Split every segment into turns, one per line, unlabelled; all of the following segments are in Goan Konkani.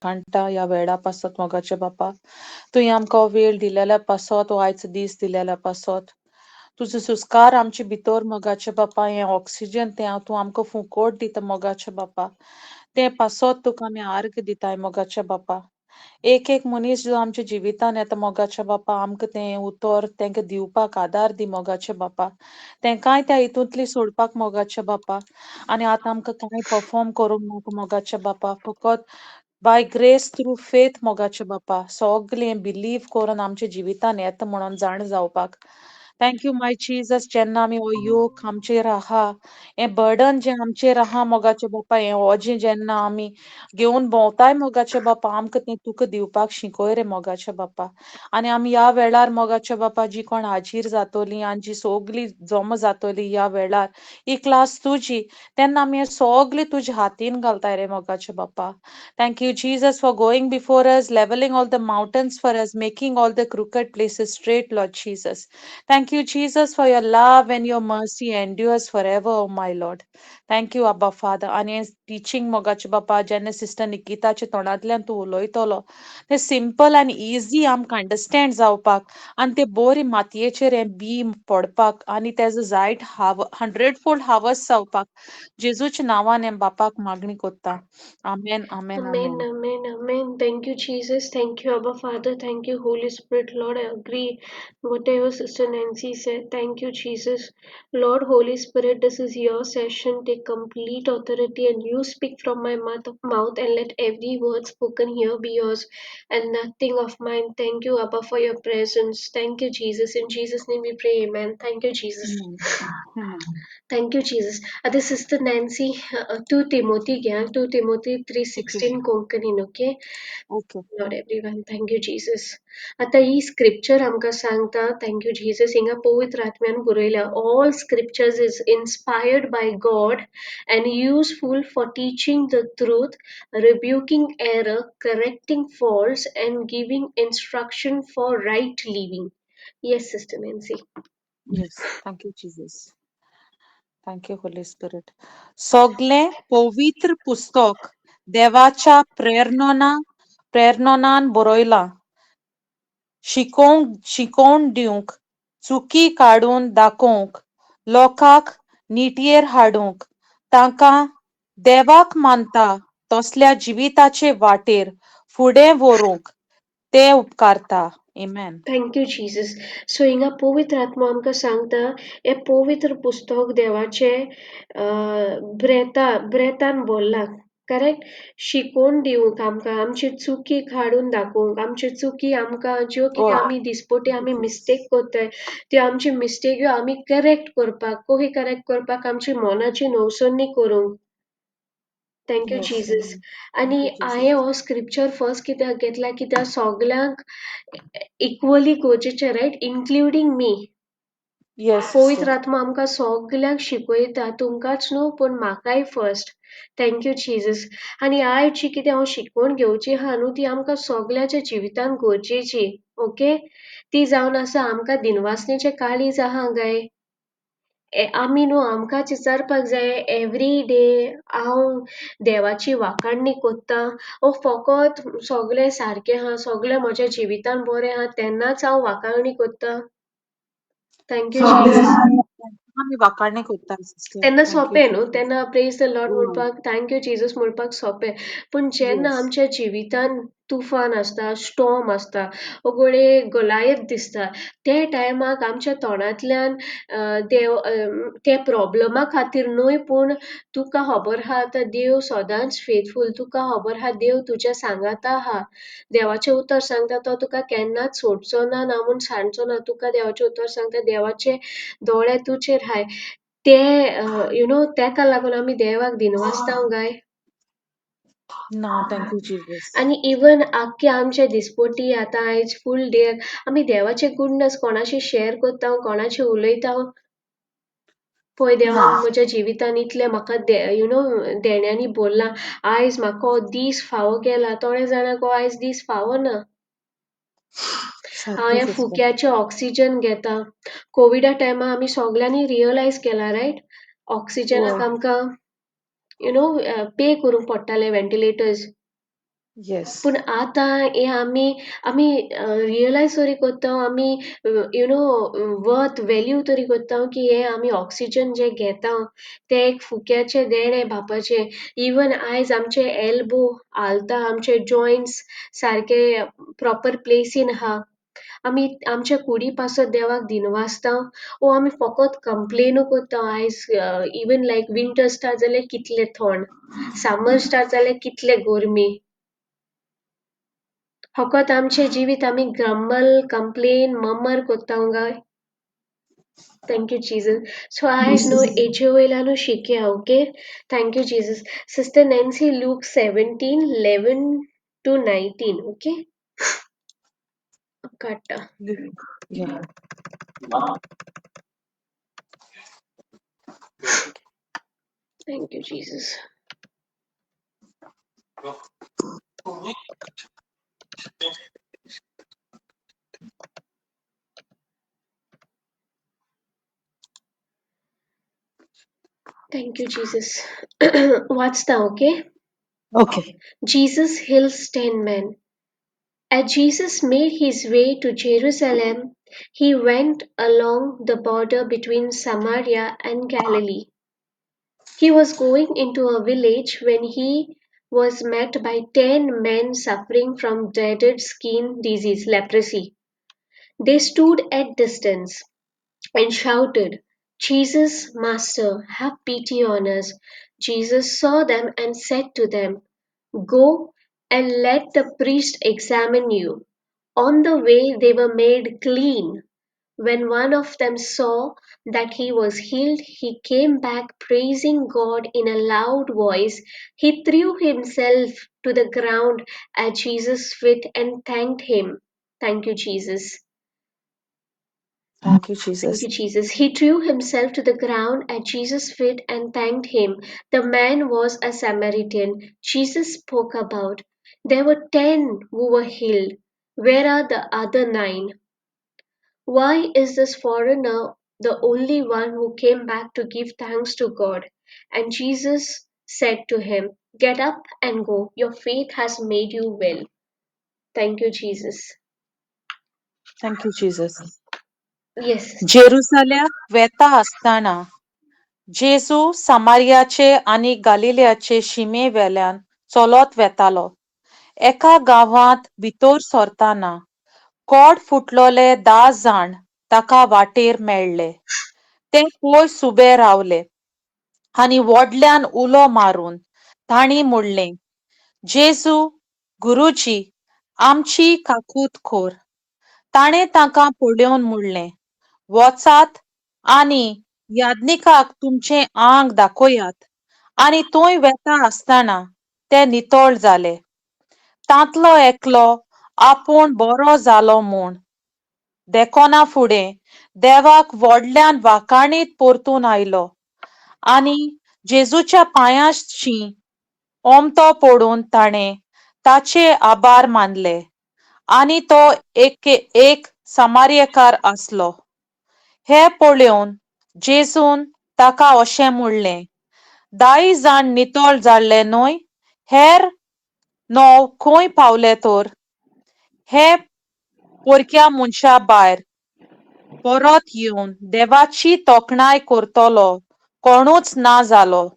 वाखाणटा ह्या वेळा पासत मोगाचे बापा. तुवें आमकां हो वेळ दिलेल्या पासत, हो आयचो दीस दिलेल्या पासत, तुजो सुस्कार आमचे भितर मोगाचे बापा, हें ऑक्सिजन तें तूं आमकां फुकट दिता मोगाचे बापा, तें पासत तुका आमी आर्ग दिताय मोगाचे बापा. एक एक मनीस जो आमच्या जिवितान येता मोगाच्या बापा, आमकां तें उतर तांकां दिवपाक आदार दी मोगाच्या बापा, तेंकांय त्या हितूंतली सोडपाक मोगाच्या बापा. आनी आतां आमकां कांय परफॉर्म करूंक नाका मोगाच्या बापा, फकत बाय ग्रेस थ्रू फेथ मोगाच्या बापा सगळें बिलीव करून आमच्या जिवितान येता म्हणून जाण जावपाक. Thank you my Jesus. जेन्ना आमी हो योक आमचेर आहा, हें बर्डन जें आमचेर आहा मोगाचे बापा, हें ओजें जेन्ना आमी घेवन भोंवताय मोगाचे बापा, आमकां तें तुका दिवपाक शिकय रे मोगाचे बापा. आनी आमी ह्या वेळार मोगाचे बापा जी कोण हाजीर जातोली आनी जी सगळी जमा जातोली ह्या वेळार ही क्लास तुजी, तेन्ना आमी हें सगळें तुज्या हातीन घालताय रे मोगाचे बापा. Thank you Jesus for going before us, leveling all the mountains for us, making all the crooked places straight, Lord Jesus. Thank you, Jesus, for your love and your mercy endures forever, oh my Lord. Thank you, Abba Father. आनी टिचींग मोगाचे बापा जेन्ना सिस्टर निकिताच्या तोंडांतल्यान तूं उलयतलो तें सिंपल आनी इजी आमकां अंडरस्टँड जावपाक आनी ते बरी मातयेचेर हें बी पडपाक आनी तेजो जायत हाव हंड्रेड फोल्ड हावस जावपाक जेजूच्या नांवान हें बापाक मागणी कोत्ता. आमेन, आमेन,
Amen,
amen.
amen, amen. Thank you, Jesus. Thank you, Abba Father. Thank you, Holy Spirit. Lord, I agree whatever Sister Nancy said. Thank you, Jesus. Lord, Holy Spirit, this is your session. Take complete authority and you speak from my mouth and let every word spoken here be yours and nothing of mine. Thank you, Abba, for your presence. Thank you, Jesus. In Jesus' name we pray. Amen. Thank you, Jesus.
Amen. Amen.
Thank you, Jesus. This is Sister Nancy, 2 Timothy, yeah, 2 Timothy 3:16 Konkani, okay?
Okay.
Lord, everyone, thank you, Jesus. आता ही स्क्रिप्चर आमकां सांगता, thank you, Jesus. हिंगा पवित्र आत्म्यान बरयल्या, all scriptures is inspired by God and useful for teaching the truth, rebuking error, correcting faults, and giving instruction for right living. Yes, Sister Nancy.
Yes, thank you, Jesus. Thank you, Holy Spirit. सगळें पवित्र पुस्तक देवाच्या प्रेरणान बरयलां, शिकोवन दिवंक, चुकी काडून दाखोवंक, लोकांक निटयेर हाडूंक, तांकां देवाक मानता तसल्या जिविताचे वाटेर फुडें व्हरूंक तें उपकारता. Amen.
Thank you, Jesus. So हिंगा पवित्र आत्मा आमकां सांगता, हें पवित्र पुस्तक देवाचें ब्रेतान भरलां, करेक्ट? शिकोवन दिवंक आमकां, आमची चुकी काडून दाखोवंक, आमच्यो चुकी आमकां ज्यो कितें आमी दिसपटी आमी मिस्टेक करताय त्यो आमची मिस्टेक्यो आमी करेक्ट करपाक, कशी करेक्ट करपाक, आमची मनाची नवसरणी करूंक. Thank you, Jesus. आनी हांवें हो स्क्रिप्चर फर्स्ट कित्याक घेतला, कित्याक सगल्यांक इक्वली गरजेचें, रायट, इन्क्लुडींग मी. पवित्र आत्मा आमकां सगल्यांक शिकयता, तुमकांच न्हू पूण म्हाकाय फर्स्ट. Thank you Jesus. आनी आयज जी कितें हांव शिकोवन घेवची आहा न्हू ती आमकां सगल्यांच्या जिवितांत गरजेची, ओके? ती जावन आसा आमकां दिनवासनेचें काळीज आहा काय आमी न्हू आमकांच विचारपाक जाय एवरी डे, हांव देवाची वाखाणणी कोत्ता ओ फकत सगळें सारकें आहा, सगळें म्हज्या जिवितान बरें आहा तेन्नाच हांव वाखाणणी कोत्ता? Thank you Jesus.
आमी वाखाणणी कोत्ता सिस्टर.
तेन्ना सोंपें न्हू, तेन्ना प्रेज the Lord म्हणपाक, thank you Jesus म्हणपाक सोंपें. पूण जेन्ना आमच्या जिवितान तुफान आसता, स्टॉर्म आसता, घडये गोलायत दिसता, ते टायमाक आमच्या तोंडांतल्यान देव ते प्रॉब्लमा खातीर न्हय पूण तुका खबर आहा आतां देव सदांच फेथफूल, तुका खबर आहा देव तुज्या सांगाता आहा, देवाचें उतर सांगता तो तुका केन्नाच सोडचो ना, ना म्हूण सांडचो ना, तुका देवाचें उतर सांगता देवाचे दोळे तुजेर आहाय, ते you know तेका लागून आमी देवाक दिनवासता काय
ना? Thank you Jesus.
आनी इवन आख्खे आमचे दिसपटी आतां आयज फूल डे आमी देवाचे गुडनस कोणाशी शेअर करता, कोणाशी उलयता? पळय देवा म्हज्या जिवितान इतलें म्हाका you know देण्यांनी भरलां, आयज म्हाका हो दीस फावो केला. थोड्या जाणांक हो आयज दीस फावो ना. हांव ह्या फुक्याचें ऑक्सिजन घेता. कोविडा टायमार आमी सगल्यांनी रियलायज केलां, रायट, ऑक्सिजनाक आमकां you know पे करूंक पडटालें, व्हेंटिलेटर्स.
Yes.
पूण आतां हें आमी आमी रियलायज तरी करता, आमी you know worth value तरी करता की हें आमी ऑक्सिजन जें घेता तें एक फुक्याचें देणें बापाचें. इवन आयज आमचे एल्बो हालता, आमचे जॉयंट्स सारके प्रॉपर प्लेसीन आहा. आमी आमच्या कुडी पासत देवाक दिनवासता वो आमी फकत कंप्लेनू करता. आयज इवन लायक विंटर स्टार्ट जाल्यार कितले थंड, समर स्टार्ट जाल्यार कितले गरमी. फकत आमचें जिवीत आमी ग्रम्बल, कंप्लेन, ममर करता काय? Thank you Jesus. सो आयज न्हू हेजे वयल्यानू शिकया. Okay, thank you Jesus. Sister Nancy, Luke 17:11 to 19. Okay, काडटा.
Yeah.
Thank you Jesus. Thank you Jesus. वाचता. Okay.
Okay.
Jesus heals 10 men. As Jesus made his way to Jerusalem, he went along the border between Samaria and Galilee. He was going into a village when he was met by 10 men suffering from dreaded skin disease, leprosy. They stood at distance and shouted, "Jesus, Master, have pity on us." Jesus saw them and said to them, "Go and let the priest examine you." On the way they were made clean. When one of them saw that he was healed, he came back praising God in a loud voice. He threw himself to the ground at Jesus' feet and thanked him. Thank you, Jesus.
Thank you
Thank
Jesus.
you, Jesus. He threw himself to the ground at Jesus' feet and thanked him. The man was a Samaritan Jesus spoke about. There were 10 who were healed. Where are the other 9? Why is this foreigner the only one who came back to give thanks to God? And Jesus said to him, "Get up and go. Your faith has made you well." Thank you, Jesus.
Thank you Jesus.
Yes.
जेरुजाल्याक वेता आसतना जेजू सामारियाचे आनी गालिलियाचे शिमे वेल्यान चलत वेतालो. एका गांवांत भितर सरतना कोड फुटलोले 10 जाण ताका वाटेर मेळ्ळे. ते पयस उबे रावले आनी व्हडल्यान उलो मारून तांणी म्हणलें, जेजू गुरुजी, आमची काकूत कर. ताणें तांकां पळोवन म्हणलें, वचात आनी याज्ञिकाक तुमचें आंग दाखयात. आनी थंय वेता आसतना ते नितळ जाले. तांतलो एकलो आपूण बरो जालो म्हूण देखना फुडें देवाक व्हडल्यान वाखाणीत परतून आयलो आनी जेजूच्या पांयांशी ओमथो पडून ताणें ताचे आभार मानले. आनी तो एक एक सामार्यकार आसलो. हें पळोवन जेजून ताका अशें म्हणलें, 10 जाण नितळ जाल्ले न्हय, हेर 9 खंय पावले तर? हे परक्या मनशा भायर परत येवन देवाची तोखणाय करतलो कोणूच ना जालो.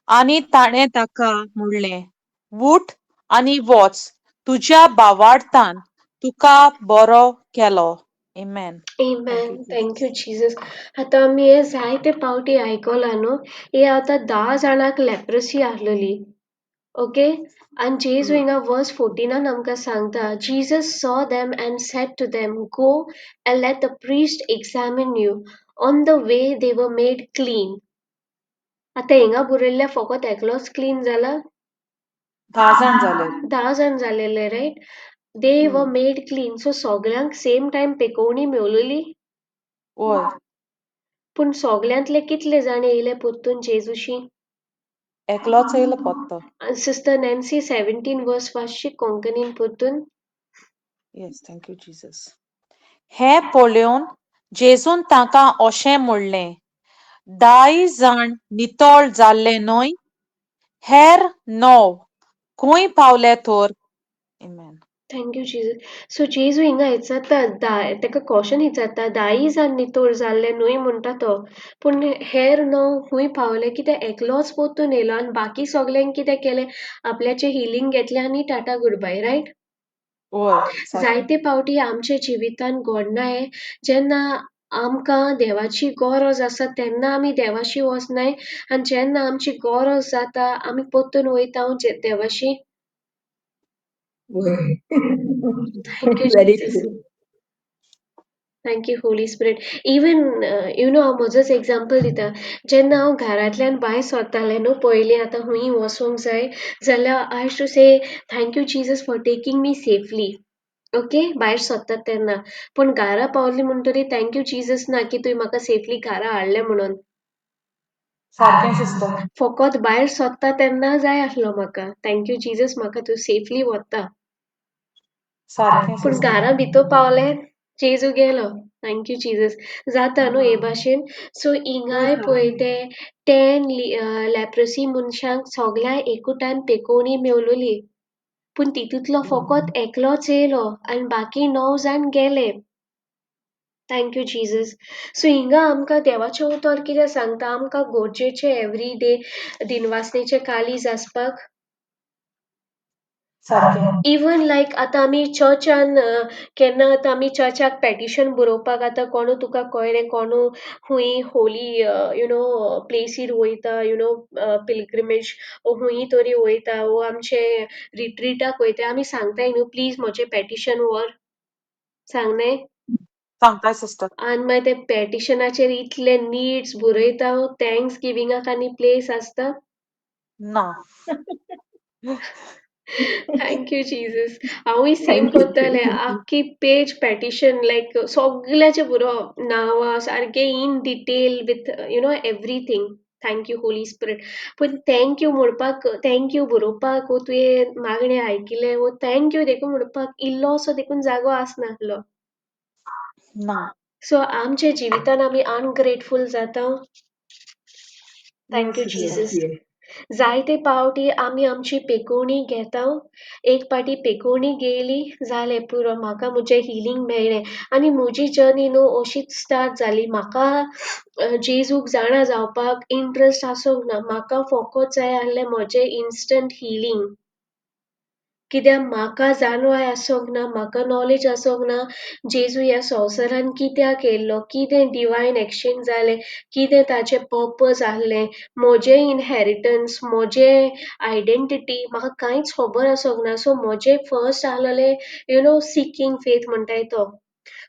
आनी ताणें ताका म्हणलें, उठ आनी वच, तुज्या भावार्थान तुका बरो केलो. Amen.
Amen. Thank you, Jesus. आतां आमी हे जायते पावटी आयकलां न्हू. हे आतां 10 जाणांक लेप्रसी आहलेली. ओके, आनी जेजू हिंगा वर्स 14 आमकां सांगता, Jesus saw them and said to them, "Go and let the priest examine you." On the way they were made clean. आतां हिंगा बरयल्लें फकत एकलोच क्लीन जाला?
10 जाण जाले.
10 जाण जालेले, right? They were made clean. So सगळ्यांक सेम टायम पेकोवणी मेवलेली?
हय.
पूण सगळ्यांतले कितले जाण येयले परतून जेजूशी?
एकलोच येयलो परतो.
सिस्टर नॅन्सी, 17 वर्स वाचशी कोंकणीन परतून.
Yes, thank you Jesus. हें पळोवन जेजून तांकां अशें म्हणलें, 10 जाण नितळ जाल्ले न्हय, हेर 9 खंय पावले तर? Amen.
Thank you Jesus. So जेजू हिंगा विचारता ताका क्वेश्चन विचारता धायी जाण नितळ जाल्ले न्हय म्हणटा तो, पूण हेर णव खूंय पावले कित्याक एकलोच परतून येयलो आनी बाकी सगल्यांक कितें केलें आपल्याचें हिलींग घेतलें आनी टाटा गुड बाय, रायट?
वय सारकें.
जायते फावटी आमच्या जिवितांत घडनाय जेन्ना आमकां देवाची गरज आसा तेन्ना आमी देवाशी वचनाय आनी जेन्ना आमची गरज जाता आमी परतून वयता देवाशी. Thank you
Very
Jesus.
True.
Thank you Holy Spirit. Even you know हांव म्हजोच एग्जाम्पल दिता. जेन्ना हांव घरांतल्यान भायर सरतालें न्हू पयलीं आतां खूंय वचूंक जाय जाल्यार I used to say thank you Jesus for taking me safely. Okay भायर सरता तेन्ना, पूण घरा पावली म्हणटरी thank you Jesus ना की तुवें म्हाका सेफली घरा हाडलें म्हणून.
सारकें सिस्टर.
फकत भायर सरता तेन्ना जाय आसलो म्हाका thank you Jesus म्हाका तूं सेफली व्हरता.
सारकें
पूण
सिस्टर.
घरा भितर पावलें जेजू गेलो. Thank you Jesus. जाता न्हू हे भाशेन. सो हिंगाय पळय ते 10 लेप्रसी मनशांक सगल्यांक एकूटान पेकोवणी मेवलोली, पूण तितूंतलो फकत एकलोच येयलो आनी बाकी 9 जाण गेले. Thank you Jesus. सो हिंगा आमकां देवाचें उतर कितें सांगता, आमकां गरजेचें एवरी डे दिनवासनेचें काळीज आसपाक.
सारकें.
इवन लायक आतां आमी चर्चान केन्ना आतां आमी चर्चाक पेटिशन बरोवपाक आतां कोणू तुका कळ्ळें कोणू खूंय होली you know प्लेसीर वयता, you know pilgrimage खूंय तरी वयता वो आमचे रिट्रीटाक वयता, आमी सांगताय न्हू प्लीज म्हजें पेटिशन व्हर, सांगनाय?
सांगताय सिस्टर.
आनी मागीर ते पेटिशनाचेर इतले निड्स बरयता, thanks गिविंगाक आनी प्लेस आसता
ना.
Thank you Jesus. हांवूय सेम
Thank you.
करतालें, आख्खी पेज पेटिशन लायक सगल्याचें बरोवप, नांवां सारकें in detail with you know everything. Thank you Holy Spirit. पूण thank you म्हणपाक, thank you बरोवपाक वो तुवें मागणें आयकिलें वो thank you देखून म्हणपाक इल्लोसो देखून जागो आसनासलो
ना.
सो आमच्या जिवितान आमी अनग्रेटफूल जाता. Thank you Jesus. जायते पावटी आमी आमची पेकोवणी घेता, एक पाटी पेकोवणी गेली जालें पुरो, म्हाका म्हजें हिलींग मेळ्ळें. आनी म्हजी जर्नी न्हू अशीच स्टार्ट जाली. म्हाका जेजूक जाणा जावपाक इंट्रस्ट आसूंक ना, म्हाका फोकत जाय आसलें म्हजें इन्स्टंट हिलींग. कित्याक म्हाका जाणवाय आसूंक ना, म्हाका नॉलेज आसूंक ना जेजू ह्या संवसारान कित्याक येयल्लो, कितें डिवायन एक्सचेंज जालें, कितें ताचें पर्पज आसलें, म्हजें इनहेरिटन्स, म्हजें आयडेंटिटी म्हाका कांयच खबर आसूंक ना. सो म्हजें फर्स्ट आसलेलें you know seeking faith म्हणटाय तो,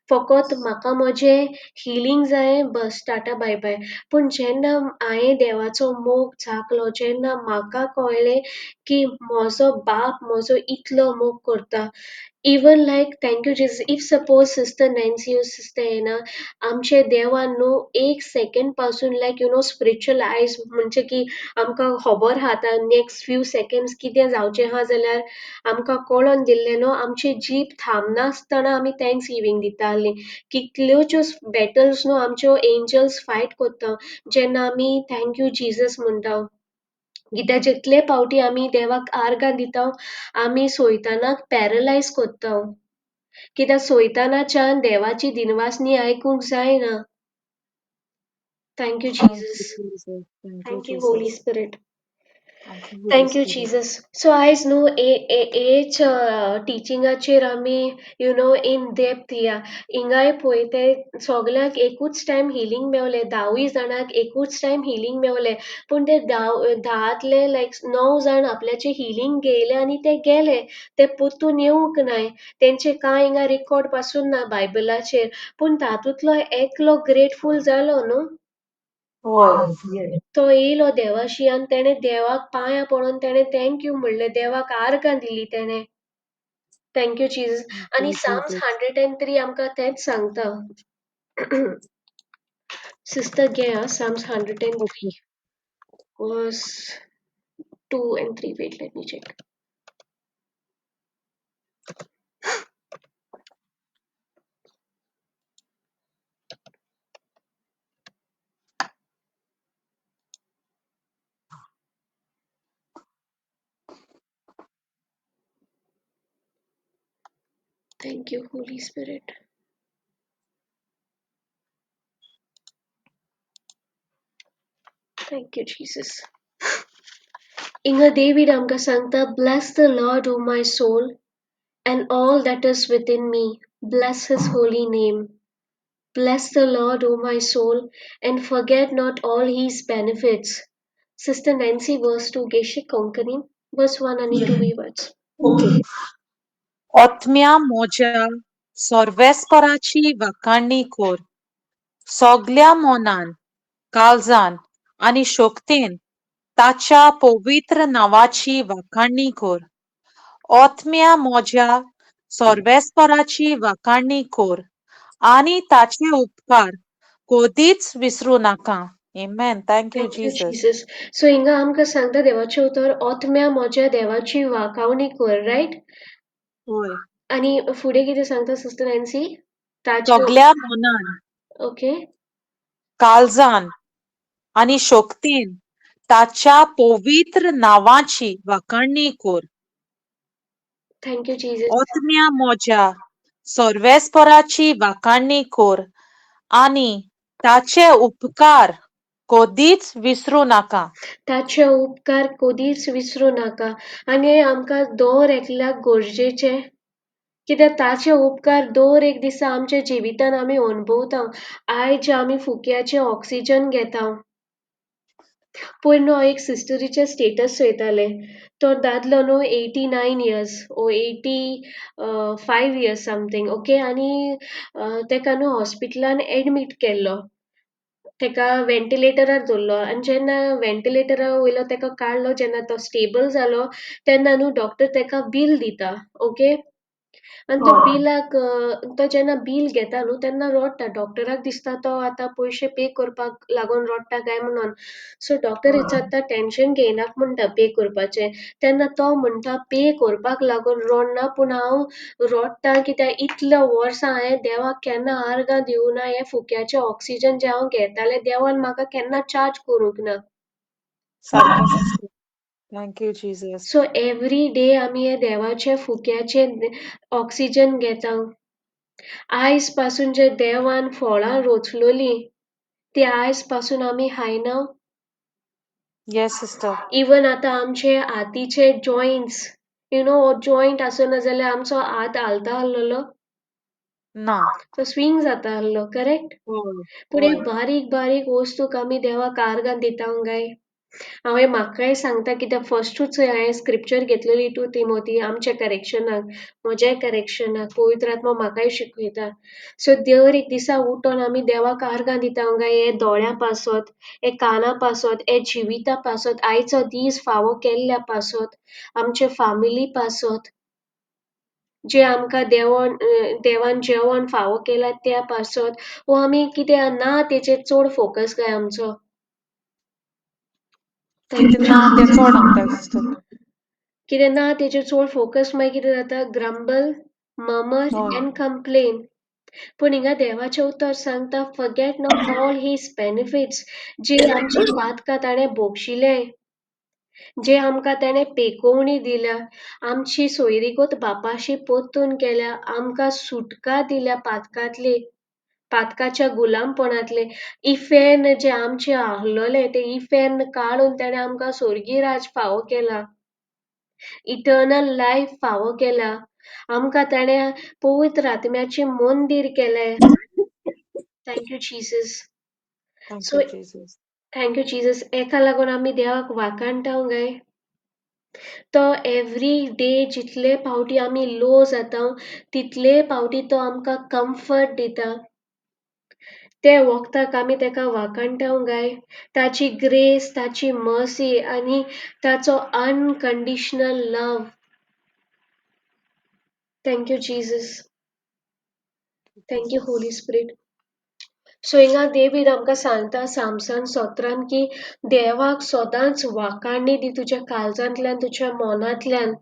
फकत म्हाका म्हजें हिलींग जाय बस, टाटा बाय बाय. पूण जेन्ना हांवें देवाचो मोग चाखलो, जेन्ना म्हाका कळ्ळें की म्हजो बाप म्हजो इतलो मोग करता, even like thank you Jesus. If suppose sister Nancy or sister Anna आमचे देवान न्हू एक सेकेंड पासून like you know spiritual eyes म्हणजे की आमकां खबर आहा आतां नेक्स्ट फ्यू सेकेंड्स कितें जावचें आहा जाल्यार आमकां कळोन दिल्लें न्हू, आमची जीप थांबनासतना आमी thanks giving दितालीं. कितल्योच्यो बॅटल्स न्हू आमच्यो एंजल्स फायट करता जेन्ना आमी thank you Jesus म्हणटा. कित्याक जितले पावटी आमी देवाक आर्गां दिता आमी सोयतानाक पॅरलायज करता, कित्याक सोयतानाच्यान देवाची दिनवासनी आयकूंक जायना. Thank you Jesus. Thank you Holy Spirit. Thank you Jesus. So आयज न्हू हेच टिचिंगाचेर आमी you know in depth या. हिंगाय पळय ते सगल्यांक एकूच टायम हिलींग मेवलें, धावूय जाणांक एकूच टायम हिलींग मेवलें, पूण ते धांतले लायक 9 जाण आपल्याचें हिलींग घेयलें आनी ते गेले, ते परतून येवंक नाय. तेंचे कांय हिंगा रिकॉर्ड पासून ना बायबलाचेर, पूण तातूंतलो एकलो ग्रेटफूल जालो न्हू, तो येयलो देवाशी आनी तेणें देवाक पांयां पडोन तेणें thank you म्हणलें, देवाक आर्गां दिली तेणें. Thank you Jesus. आनी साम्स 103 आमकां तेंच सांगता. सिस्टर घे आं, Psalms 103 verse 2 and 3. Wait, let me check. Thank you Holy Spirit. Thank you Jesus. हिंगा डेवीड आमकां सांगता, bless the Lord O my soul and all that is within me, bless his holy name. Bless the Lord, O my soul, and forget not all his benefits. Sister Nancy, verse 2, Geshe Konkani, verse 1 आणि 2 ही वाच.
ओके. ओतम्या मोज्या सर्वेस्पराची वाखाणणी कर, सगल्या मनान, काळजान आनी शक्तेन ताच्या पवित्र नांवाची वाखाणणी कर. ओतम्या मोज्या सर्वेस्पराची वाखाणणी कर आनी ताचे उपकार कदीच विसरूं नाका. Amen. Thank you,
Thank you,
Jesus.
Jesus. So हिंगा आमकां सांगता देवाचें उतर, ओतम्या म्हज्या देवाची वाखावणी कर, रायट?
हय.
आनी फुडें कितें सांगता सिस्टर नॅन्सी? ताचे
सगल्या मनान,
ओके.
काळजान आनी शक्तेन ताच्या पवित्र नांवाची वाखाणणी कर.
Thank you Jesus.
ओतम्या म्हज्या सर्वेस्पराची वाखाणणी कर आनी ताचे उपकार कदीच विसरूं नाका.
ताचे उपकार कदीच विसरूं नाका. आनी हें आमकां दर एकल्याक गरजेचें, कित्याक ताचे उपकार दर एक दिसा आमच्या जिवितान आमी अणभवता. आयज आमी फुक्याचें ऑक्सिजन घेता. पयर न्हू हांव एक सिस्टरीचें स्टेटस चोयतालें, तो दादलो न्हू 89 इयर्स ओ 85 इयर्स समथींग, ओके. आनी तेका न्हू हॉस्पिटलान एडमीट केल्लो, तेका व्हेंटिलेटरार दवरलो. आनी जेन्ना व्हेंटिलेटरा वयलो तेका काडलो, जेन्ना तो स्टेबल जालो तेन्ना न्हू डॉक्टर तेका बील दिता, ओके. आनी तो बिलाक तो जेन्ना बील घेता न्हू तेन्ना रडटा. डॉक्टराक दिसता तो आतां पयशे पे करपाक लागून रडटा काय म्हणून. सो डॉक्टर विचारता टेंशन घेयनाक म्हणटा पे करपाचें. तेन्ना तो म्हणटा पे करपाक लागून रडना, पूण हांव रडटा कित्याक इतल्या वर्सां हांवें देवाक केन्ना आर्गां दिवना. हें फुक्याचें ऑक्सिजन जें हांव घेतालें देवान म्हाका केन्ना चार्ज करूंक ना.
सारकें sister. Thank you Jesus.
So every day आमी हे देवाचे फुक्याचे ऑक्सिजन घेता. आयज पासून जे देवान फळां रोचलोली ती आयज पासून आमी खायना.
Yes sister.
Even आतां आमचे हातीचे जॉयंट्स, you know joint आसना जाल्यार आमचो हात हालता आसलेलो
ना,
तो स्विंग जाता आसलो, करेक्ट?
हय.
पूण हे
हय.
बारीक बारीक वस्तूक आमी देवाक आर्गां दिता काय? हांवें म्हाकाय सांगता कित्याक फस्टूच हांवें स्क्रिप्चर घेतलेली 2 तिमोती आमच्या करेक्शनाक, म्हज्याय करेक्शनाक पवित्र आत्मा म्हाकाय शिकयता. सो दर एक दिसा उठोन आमी देवाक आर्गां दिता काय हे दोळ्यां पासत, हे काना पासत, हे जिविता पासत, आयचो दीस फावो केल्ल्या पासत, आमचे फामिली पासत, जे आमकां देवान जेवण फावो केला त्या पासत, वो आमी कितें ना तेचेर चड फोकस काय आमचो.
कितें ना तें चड सांगता सिस्टर.
कितें ना तेचेर चड फोकस, मागीर कितें जाता? Grumble, murmur and complain. पूण हिंगा देवाचें उतर सांगता forget not all his benefits. जे आमचे पातकां ताणें भोगशिले, जे आमकां ताणें पेकोवणी दिल्या, आमची सोयरीगत बापाशी परतून केल्या, आमकां सुटका दिल्या पातकांतली, पातकाच्या गुलामपणांतले, इफेर्न जे आमचे आहलोले ते इफेर्न काडून ताणें आमकां स्वर्गीय राज फावो केला, इटर्नल लायफ फावो केला, आमकां ताणें पवित्र आत्म्याचें मंदीर केलें. Thank you Jesus.
Thank you Jesus.
Thank you Jesus. एका लागून आमी देवाक वाखाणटा गाय. तो एवरी डे जितले फावटी आमी लो जाता तितले फावटी तो आमकां कम्फर्ट दिता. ते वखदाक आमी तेका वाखाणटा गाय. ताची ग्रेस, ताची मर्सी आनी ताचो unconditional love. Thank you Jesus. Thank you Holy Spirit. So हिंगा डेवीड आमकां सांगता सामसान सत्रान की देवाक सदांच वाखाणणी दी तुज्या काळजांतल्यान, तुज्या मनांतल्यान.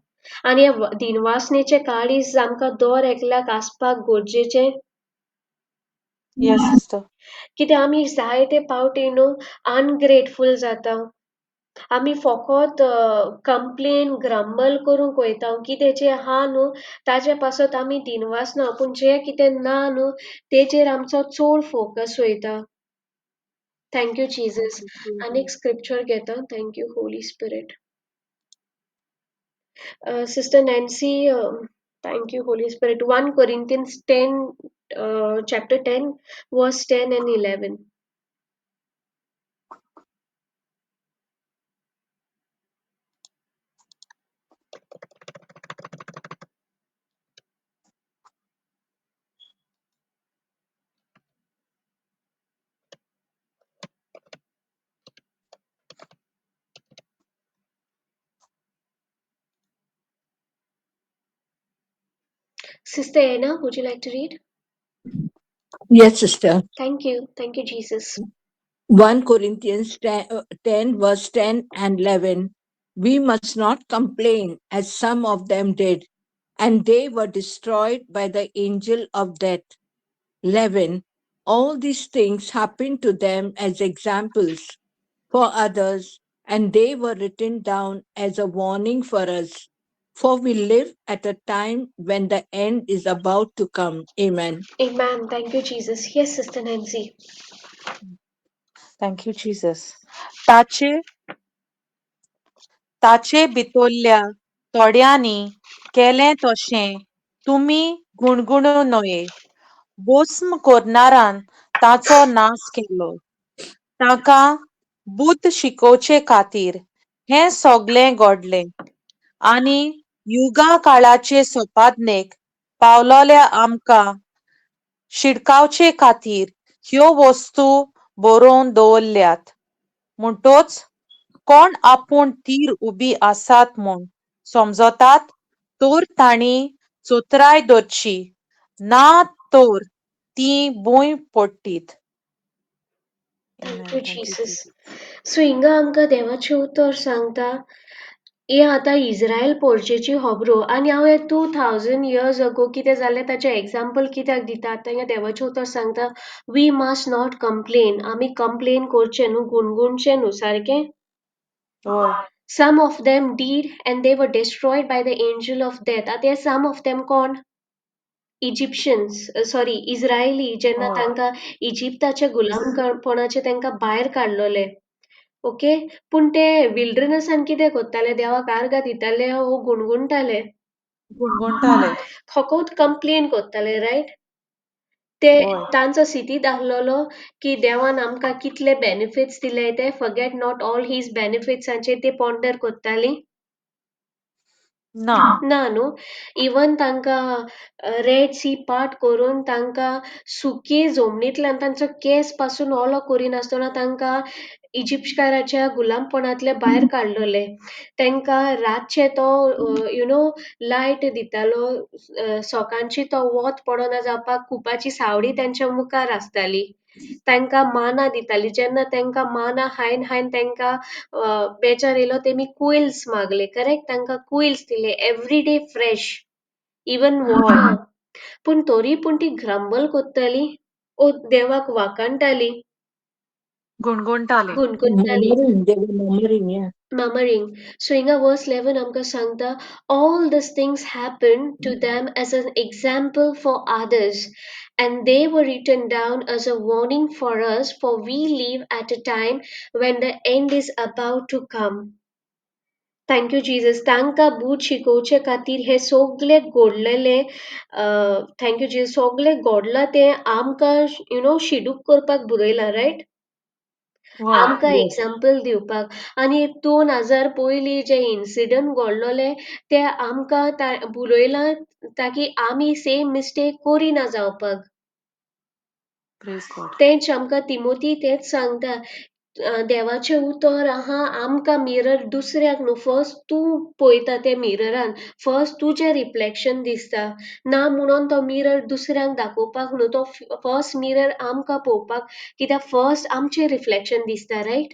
आनी हे दिनवासनेचे काळीज आमकां दर एकल्याक आसपाक गरजेचें.
Yes sister.
कित्याक आमी जायते पावटी न्हू अनग्रेटफूल जाता. आमी फोकोत कंप्लेन ग्रंबल करूंक वयता, कितें जें आहा न्हू ताजे पासत आमी दिनवासना, पूण जें कितें ना न्हू तेजेर आमचो चड फोकस वयता. Thank you Jesus. आनी एक स्क्रिप्चर घेता. Thank you Holy Spirit. Sister Nancy, thank you Holy Spirit. 1 Corinthians 10, chapter 10 verse 10 and 11. Sister Anna, would you like to read?
Yes, sister.
Thank you. Thank you, Jesus.
1 Corinthians 10, verse 10 and 11. We must not complain as some of them did, and they were destroyed by the angel of death. 11. All these things happened to them as examples for others, and they were written down as a warning for us. For we live at a time when the end is about to come. Amen.
Amen. Thank you, Jesus. Yes, Sister Nancy.
Thank you, Jesus. ताचे ताचे भितरल्या थोड्यांनी केलें तशें तुमी गुणगुणू न्हय. भस्म करणारान ताचो नाश केलो. ताका बुद्द शिकोवचे खातीर हें सगलें घडलें आनी युगा काळाचे सोपादनेक पावलोल्या आमकां शिडकावचे खातीर ह्यो वस्तू बरोवन दवरल्यात. म्हणटोच कोण आपूण तीर उबी आसात म्हूण समजतात तर तांणी चोत्राय दवरची, ना तर ती भूंय पडटीत.
Thank you, Jesus. So हिंगा आमकां देवाचें उतर सांगता, हे आतां इज्रायल पोरचेची खबरो आनी हांव हे 2000 इयर्स अगो कितें जालें ताचें एग्जाम्पल कित्याक दिता. आतां हिंगा देवाचें उतर सांगता, we must not complain. आमी कंप्लेन करचें न्हू, गुणगुणचें न्हू, सारकें. Some of them did and they were destroyed by the angel of death. आतां हे सम ऑफ देम कोण? इजिप्शियन्स, सॉरी इज्रायली, जेन्ना तांकां इजिप्ताच्या गुलामपणाचे तांकां भायर काडलोले. ओके, पूण ते विल्डरनसान कितें करताले? देवाक आर्गां दिताले वो गुणगुणटाले?
गुणगुणटाले.
फकत कंप्लेन करताले, रायट? ते तांचो सिटी दाखलोलो की देवान आमकां कितले बेनिफिट्स दिले ते, फॉरगेट not all his बेनिफिट्सांचे ते पॉन्डर करताली
ना.
ना न्हू. इवन तांकां रेड सी पार्ट करून तांकां सुकी जमनींतल्यान तांचो केंस पासून ओलो करिनासतना तांकां इजिप्तकाराच्या गुलामपणांतले भायर काडलोले. तांकां रातचे तो you know light दितालो, सकाळची तो वत पडना जावपाक कुपाची सावडी तांच्या मुखार आसताली. तांकां माना दिताली. जेन्ना तांकां माना खायन खायन तांकां बेजार येयलो, तेमी कुयल्स मागले, करेक्ट? तांकां कुयल्स दिले every day fresh, even water. पूण तरी पूण ती ग्रंबल करताली ओ देवाक वाखाणटाली,
गुणगुणटाली.
गुणगुणटाली. Murmuring. So हिंगा verse 11 आमकां सांगता, all these things happened to them as an example for others, and they were written down as a warning for us, for we live at a time when the end is about to come. Thank you, Jesus. तांकां बूट शिकोवचे खातीर हे सगळे घडलेले, thank you Jesus, सगळे घडलां तें आमकां you know शिडूक करपाक बरयलां, रायट? आमकां एग्जाम्पल दिवपाक. आनी 2000 पयलीं जे इन्सिडंट घडलोले ते आमकां बरयलां ताकी आमी सेम मिस्टेक करिना जावपाक. तेंच आमकां तिमोती तेंच सांगता, देवाचें उतर आहा आमकां मिरर, दुसऱ्याक न्हू. फर्स्ट तूं पळयता ते मिररान, फर्स्ट तुजें रिफ्लेक्शन दिसता. ना म्हणून तो मिरर दुसऱ्यांक दाखोवपाक न्हू, तो फर्स्ट मिरर आमकां पळोवपाक, कित्याक फर्स्ट आमचें रिफ्लेक्शन दिसता, रायट?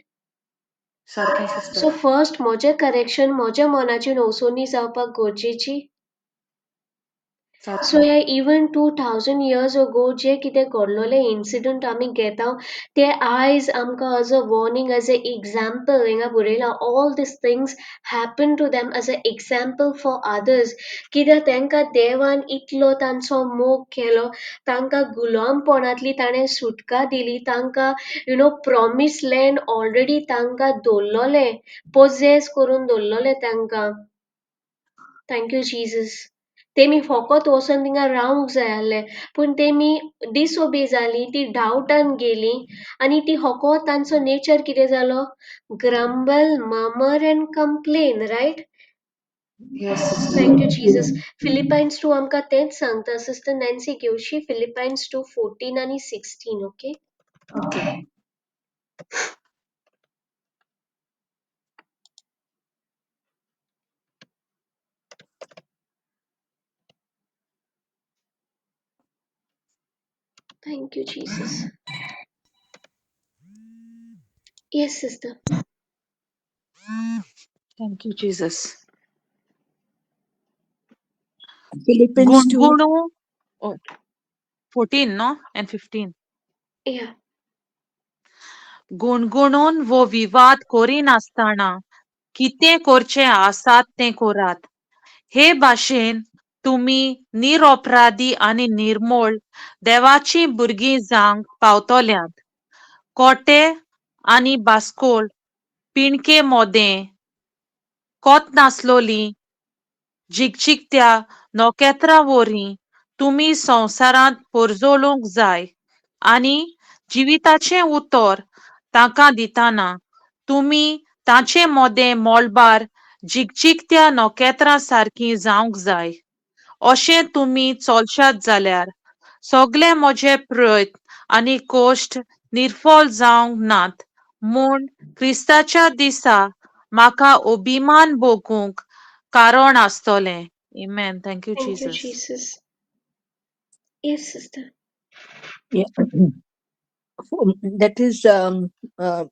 सो फर्स्ट म्हजें करेक्शन म्हज्या मनाची नवसोनी जावपाक गरजेची. सो हे इवन 2000 years ago जे कितें घडलोले इन्सिडंट आमी घेता ते आयज आमकां as a warning, as a example हिंगा बरयलां, all these things happen to them as a example for others. कित्याक तांकां देवान इतलो तांचो मोग केलो, तांकां गुलामपणांतली ताणें सुटका दिली, तांकां प्रॉमीस लँड ऑलरेडी तांकां दवरलोलें, पोजेस करून दवरलोलें तांकां. Thank you Jesus. तेमी फकत वचोन थिंगा रावंक जाय आसलें, पूण तेमी डिसओबे जाली, ती डावटान गेली आनी ती फकत तांचो नेचर कितें जालो, grumble, murmur and complain, right?
Yes, sister.
Thank you Jesus. Philippians 2 आमकां तेंच सांगता. सिस्टर नॅन्सी घेवशी फिलिपायन्स 2:14 आनी 16. Okay,
okay.
Thank you Jesus. Yes sister.
Thank you Jesus.
Philippians 2.
गुणगुणू 14 no and 15.
या.
गुणगुणून वो विवाद करिनासतना कितें करचें आसात तें करात. हे भाशेन तुमी निरपराधी आनी निर्मोळ देवाचीं भुरगीं जावंक पावतल्यांत. कोटे आनी बास्कोल पिणके मोदें कोत नासलोली झिकझिकत्या नखेत्रां वरी तुमी संवसारांत परजळूंक जाय आनी जिविताचें उतर तांकां दितना तुमी तांचे मोदें मळबार झिकझिकत्या नखेत्रां सारकीं जावंक जाय. अशें तुमी चलशात जाल्यार सगळे म्हजे प्रयत्न आनी कश्ट निर्फळ जावंक नात म्हूण क्रिस्ताच्या दिसा म्हाका अभिमान भोगूंक कारण आसतलें. Amen. Thank you,
Thank you,
Jesus.
Jesus. Yes, sister.
Yeah. That is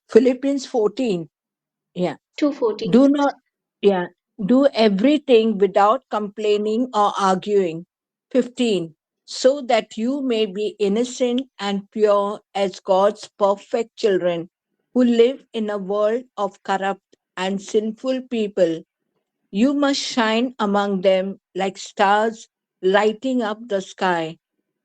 Philippians 14. Yeah.
2:14.
Do not, yeah. Do everything without complaining or arguing. 15. So that you may be innocent and pure as God's perfect children who live in a world of corrupt and sinful people. You must shine among them like stars lighting up the sky.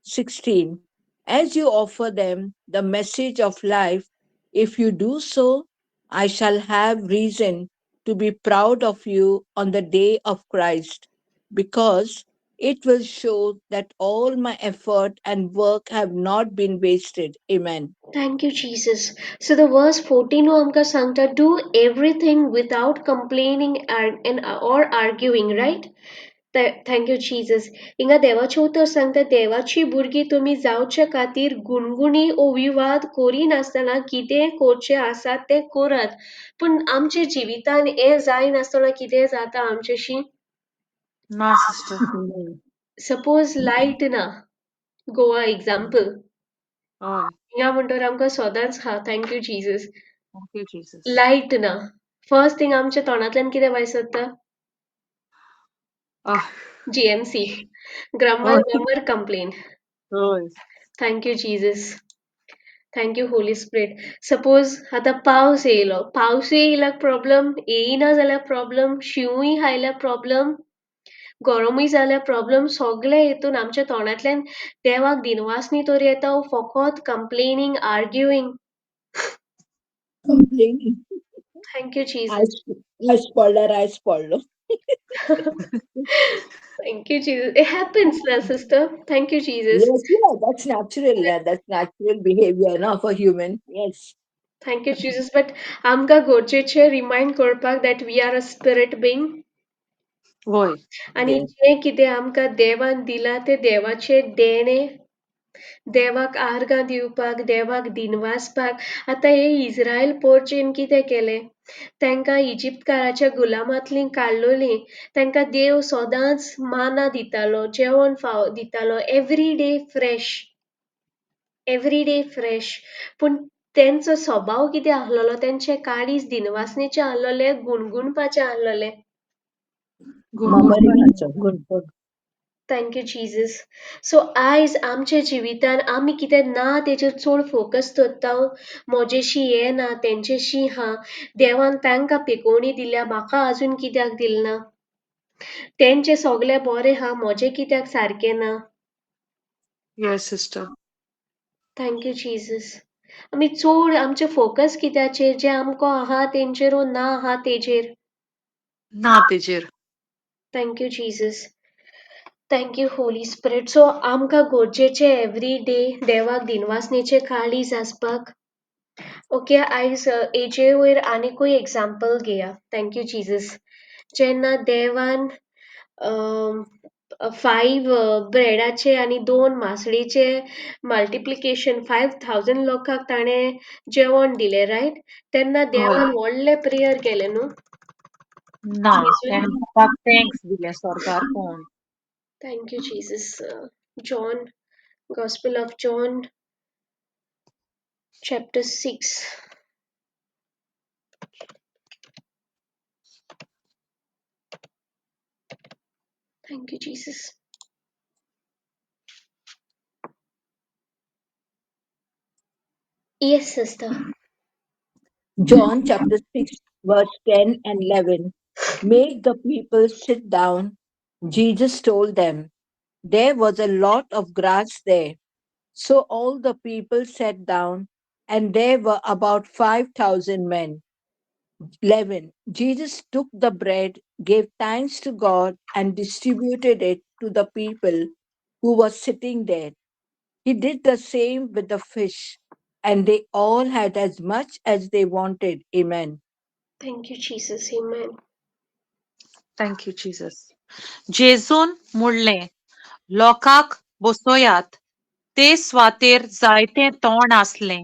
16. As you offer them the message of life, if you do so, I shall have reason to be proud of you on the day of Christ, because it will show that all my effort and work have not been wasted. Amen.
Thank you, Jesus. So the verse 14 आमकां सांगता, do everything without complaining and or arguing, right? Thank you, Jesus. हिंगा देवाचें उतर सांगता, देवाची भुरगीं तुमी जावचे खातीर गुणगुणी ओ विवाद करिनासतना कितें करचें आसा तें करात. पूण आमच्या जिवितान हें जायनासतना कितें जाता आमच्याशी?
ना सिस्टर.
सपोज लायट ना, गोवा एग्जाम्पल,
हय.
हिंगा म्हणटकर आमकां सदांच हा. Thank you Jesus.
Thank you Jesus.
Light ना, फर्स्ट थिंग आमच्या तोंडांतल्यान कितें भायर सरता? GMC, grumble, murmur, complain.
हय.
Thank you Jesus. Thank you Holy Spirit. Suppose आतां पावस येयलो, पावसूय येयल्यार प्रॉब्लम, येयना जाल्यार प्रॉब्लम, शिंवूय आयल्यार प्रॉब्लम, गरमूय जाल्यार प्रॉब्लम, सगळे हितून आमच्या तोंडांतल्यान देवाक दिनवासनी तर येता फकत complaining, arguing.
Complaining.
Thank you Jesus.
आयज पडल्यार आयज पडलो.
Thank you, Jesus. It happens, na, sister. Thank you, Jesus.
Yes, yeah, that's natural. Yeah, that's natural behavior, no, for human. Yes.
Thank you, Jesus. But आमकां गरजेचें रिमायंड करपाक that we are a spirit being.
वय.
आनी जें कितें आमकां देवान दिलां तें देवाचें देणें, देवाक आर्गां दिवपाक, देवाक दिनवासपाक. आतां हे इस्रायल पोरचेन कितें केलें? तांकां इजिप्तकाराच्या गुलामांतलीं काडलोलीं, तांकां देव सदांच माना दितालो, जेवण फाव दितालो, every day fresh, every day fresh. पूण तेंचो स्वभाव कितें आसलेलो, तेंचें काळीज दिनवासणेचें आहलोलें, गुणगुणपाचें आहलोलें.
गुणगुणपाचें.
Thank you Jesus. सो आयज आमच्या जिवितान आमी कितें ना तेजेर चड फोकस दवरता. म्हजेशी हें ना, तेंचेशी हा, देवान तांकां पिकोवणी दिल्या, म्हाका आजून कित्याक दिलना, तेंचें सगळें बरें हा, म्हजें कित्याक सारकें ना.
Yes sister.
Thank you Jesus. आमी चड आमचें फोकस कित्याचेर, जें आमकां आहा तेंचेर वो ना आहा तेजेर?
ना तेजेर.
Thank you Jesus. Thank you Holy Spirit. So आमकां गरजेचें एवरी डे देवाक दिनवासनेचें काळीज आसपाक. ओके, आयज हेजे वयर आनीकूय एग्जाम्पल घेया. Thank you Jesus. जेन्ना देवान 5 ब्रेडाचे आनी 2 मासळीचे मल्टिप्लिकेशन 5000 लोकांक ताणें जेवण दिलें, रायट? तेन्ना देवान व्हडलें प्रेयर केलें न्हू?
ना, ताणें thanks दिलें सरकार कोण.
Thank you Jesus. John, Gospel of John chapter 6. Thank you Jesus. Yes sister.
John chapter 6 verse 10 and 11. Make the people sit down, Jesus told them. There was a lot of grass there. So all the people sat down, and there were about 5,000 men. 11. Jesus took the bread, gave thanks to God, and distributed it to the people who were sitting there. He did the same with the fish, and they all had as much as they wanted. Amen.
Thank you, Jesus. Amen.
Thank you, Jesus. जेजून म्हणलें, लोकांक बसयात. ते स्वातेर जायतें तोंड आसलें,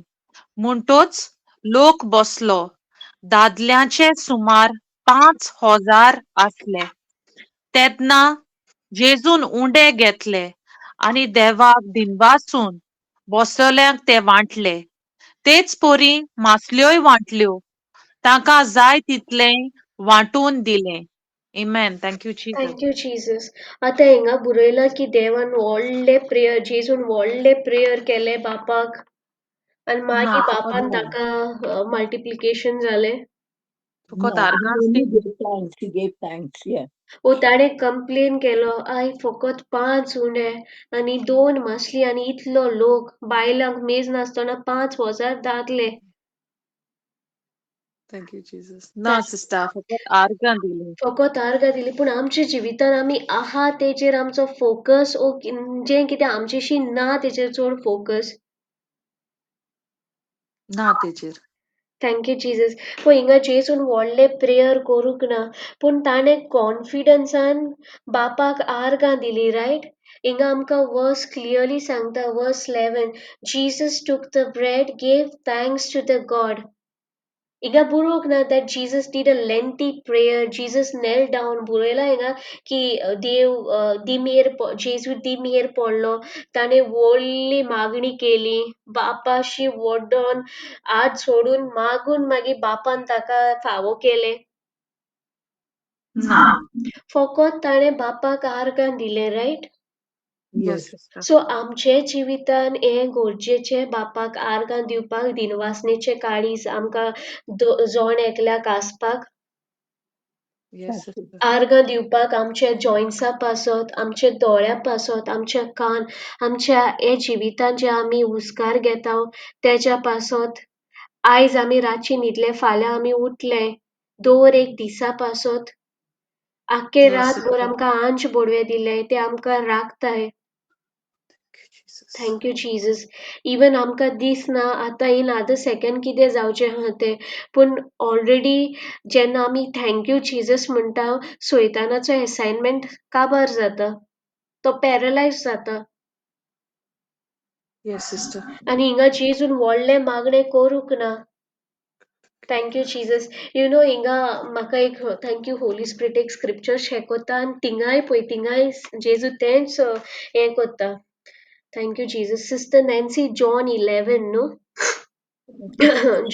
म्हणटच लोक बसलो. दादल्यांचे सुमार 5000 आसले. तेन्ना जेजून उंडे घेतले आनी देवाक दिनवासून बसल्यांक ते वांटले. तेच परी मासल्योय वांटल्यो, तांकां जाय तितलें वांटून दिलें. Amen. Thank you, Jesus.
Thank you, Jesus. आतां हिंगा बरयलां की देवान व्हडलें प्रेयर, जेजून व्हडलें प्रेयर केलें बापाक, आनी मागीर बापान ताका मल्टिप्लिकेशन जालें.
He gave thanks, yeah.
ओ ताणें कंप्लेन केलो, I फकत 5 उंडे आनी 2 मासली आनी इतलो लोक, बायलांक मेज नासतना 5000 दादले.
Thank you, Jesus. ना सिस्टर, फकत आर्गां दिली.
फकत आर्गां दिली. पूण आमच्या जिवितान आमी आहा तेजेर आमचो फोकस, ओ जें कितें आमचेशी ना तेजेर चड फोकस
ना तेजेर.
Thank you Jesus. पळय हिंगा जेजून व्हडलें प्रेयर करूंक ना, पूण ताणें कॉन्फिडन्सान बापाक आर्गां दिली, रायट? हिंगा आमकां वर्स क्लियरली सांगता, verse 11, Jesus took the bread, gave thanks to the God. हिंगा बरोवंक ना that Jesus did a lengthy prayer, Jesus knelt down. बरयलां हिंगा की देव दिमेर, जेजू दिमेर पडलो, ताणें व्हडली मागणी केली, बापाशी वड्डोन हात सोडून मागून मागीर बापान ताका फावो केलें.
ना,
फकत ताणें बापाक आर्गां दिलें, रायट?
Yes.
सो आमचे जिवितान हें गरजेचें, बापाक आर्गां दिवपाक, दिनवासनेचें काळीज आमकां जण एकल्याक आसपाक. आर्गां दिवपाक आमच्या जॉयन्ट्सा पासत, आमच्या दोळ्या पासत, आमच्या कान, आमच्या हे जिवितान जे आमी हुस्कार घेता तेज्या पासत. आयज आमी रातची न्हिदले, फाल्यां आमी उठले, दर एक दिसा पासत, आख्खे रातभर आमकां आंच बोडवे दिले, ते आमकां राखताय. Thank you Jesus. Even आमकां दिसना आतां इन अदर सेकंड कितें जावचें आहा तें, पूण ऑलरेडी जेन्ना आमी thank you Jesus म्हणटा, सैतानाचो एसायनमेंट काबार जाता, तो पॅरलायज जाता.
Yes sister.
आनी हिंगा जेजून व्हडलें मागणें करूंक ना. Thank you Jesus. You know हिंगा म्हाका एक thank you Holi spirit एक स्क्रिप्चर शेक कोत्ता आनी थिंगाय पळय, थिंगाय जेजू तेंच हें कोत्ता. Thank you Jesus. Sister Nancy, John 11 न्हू?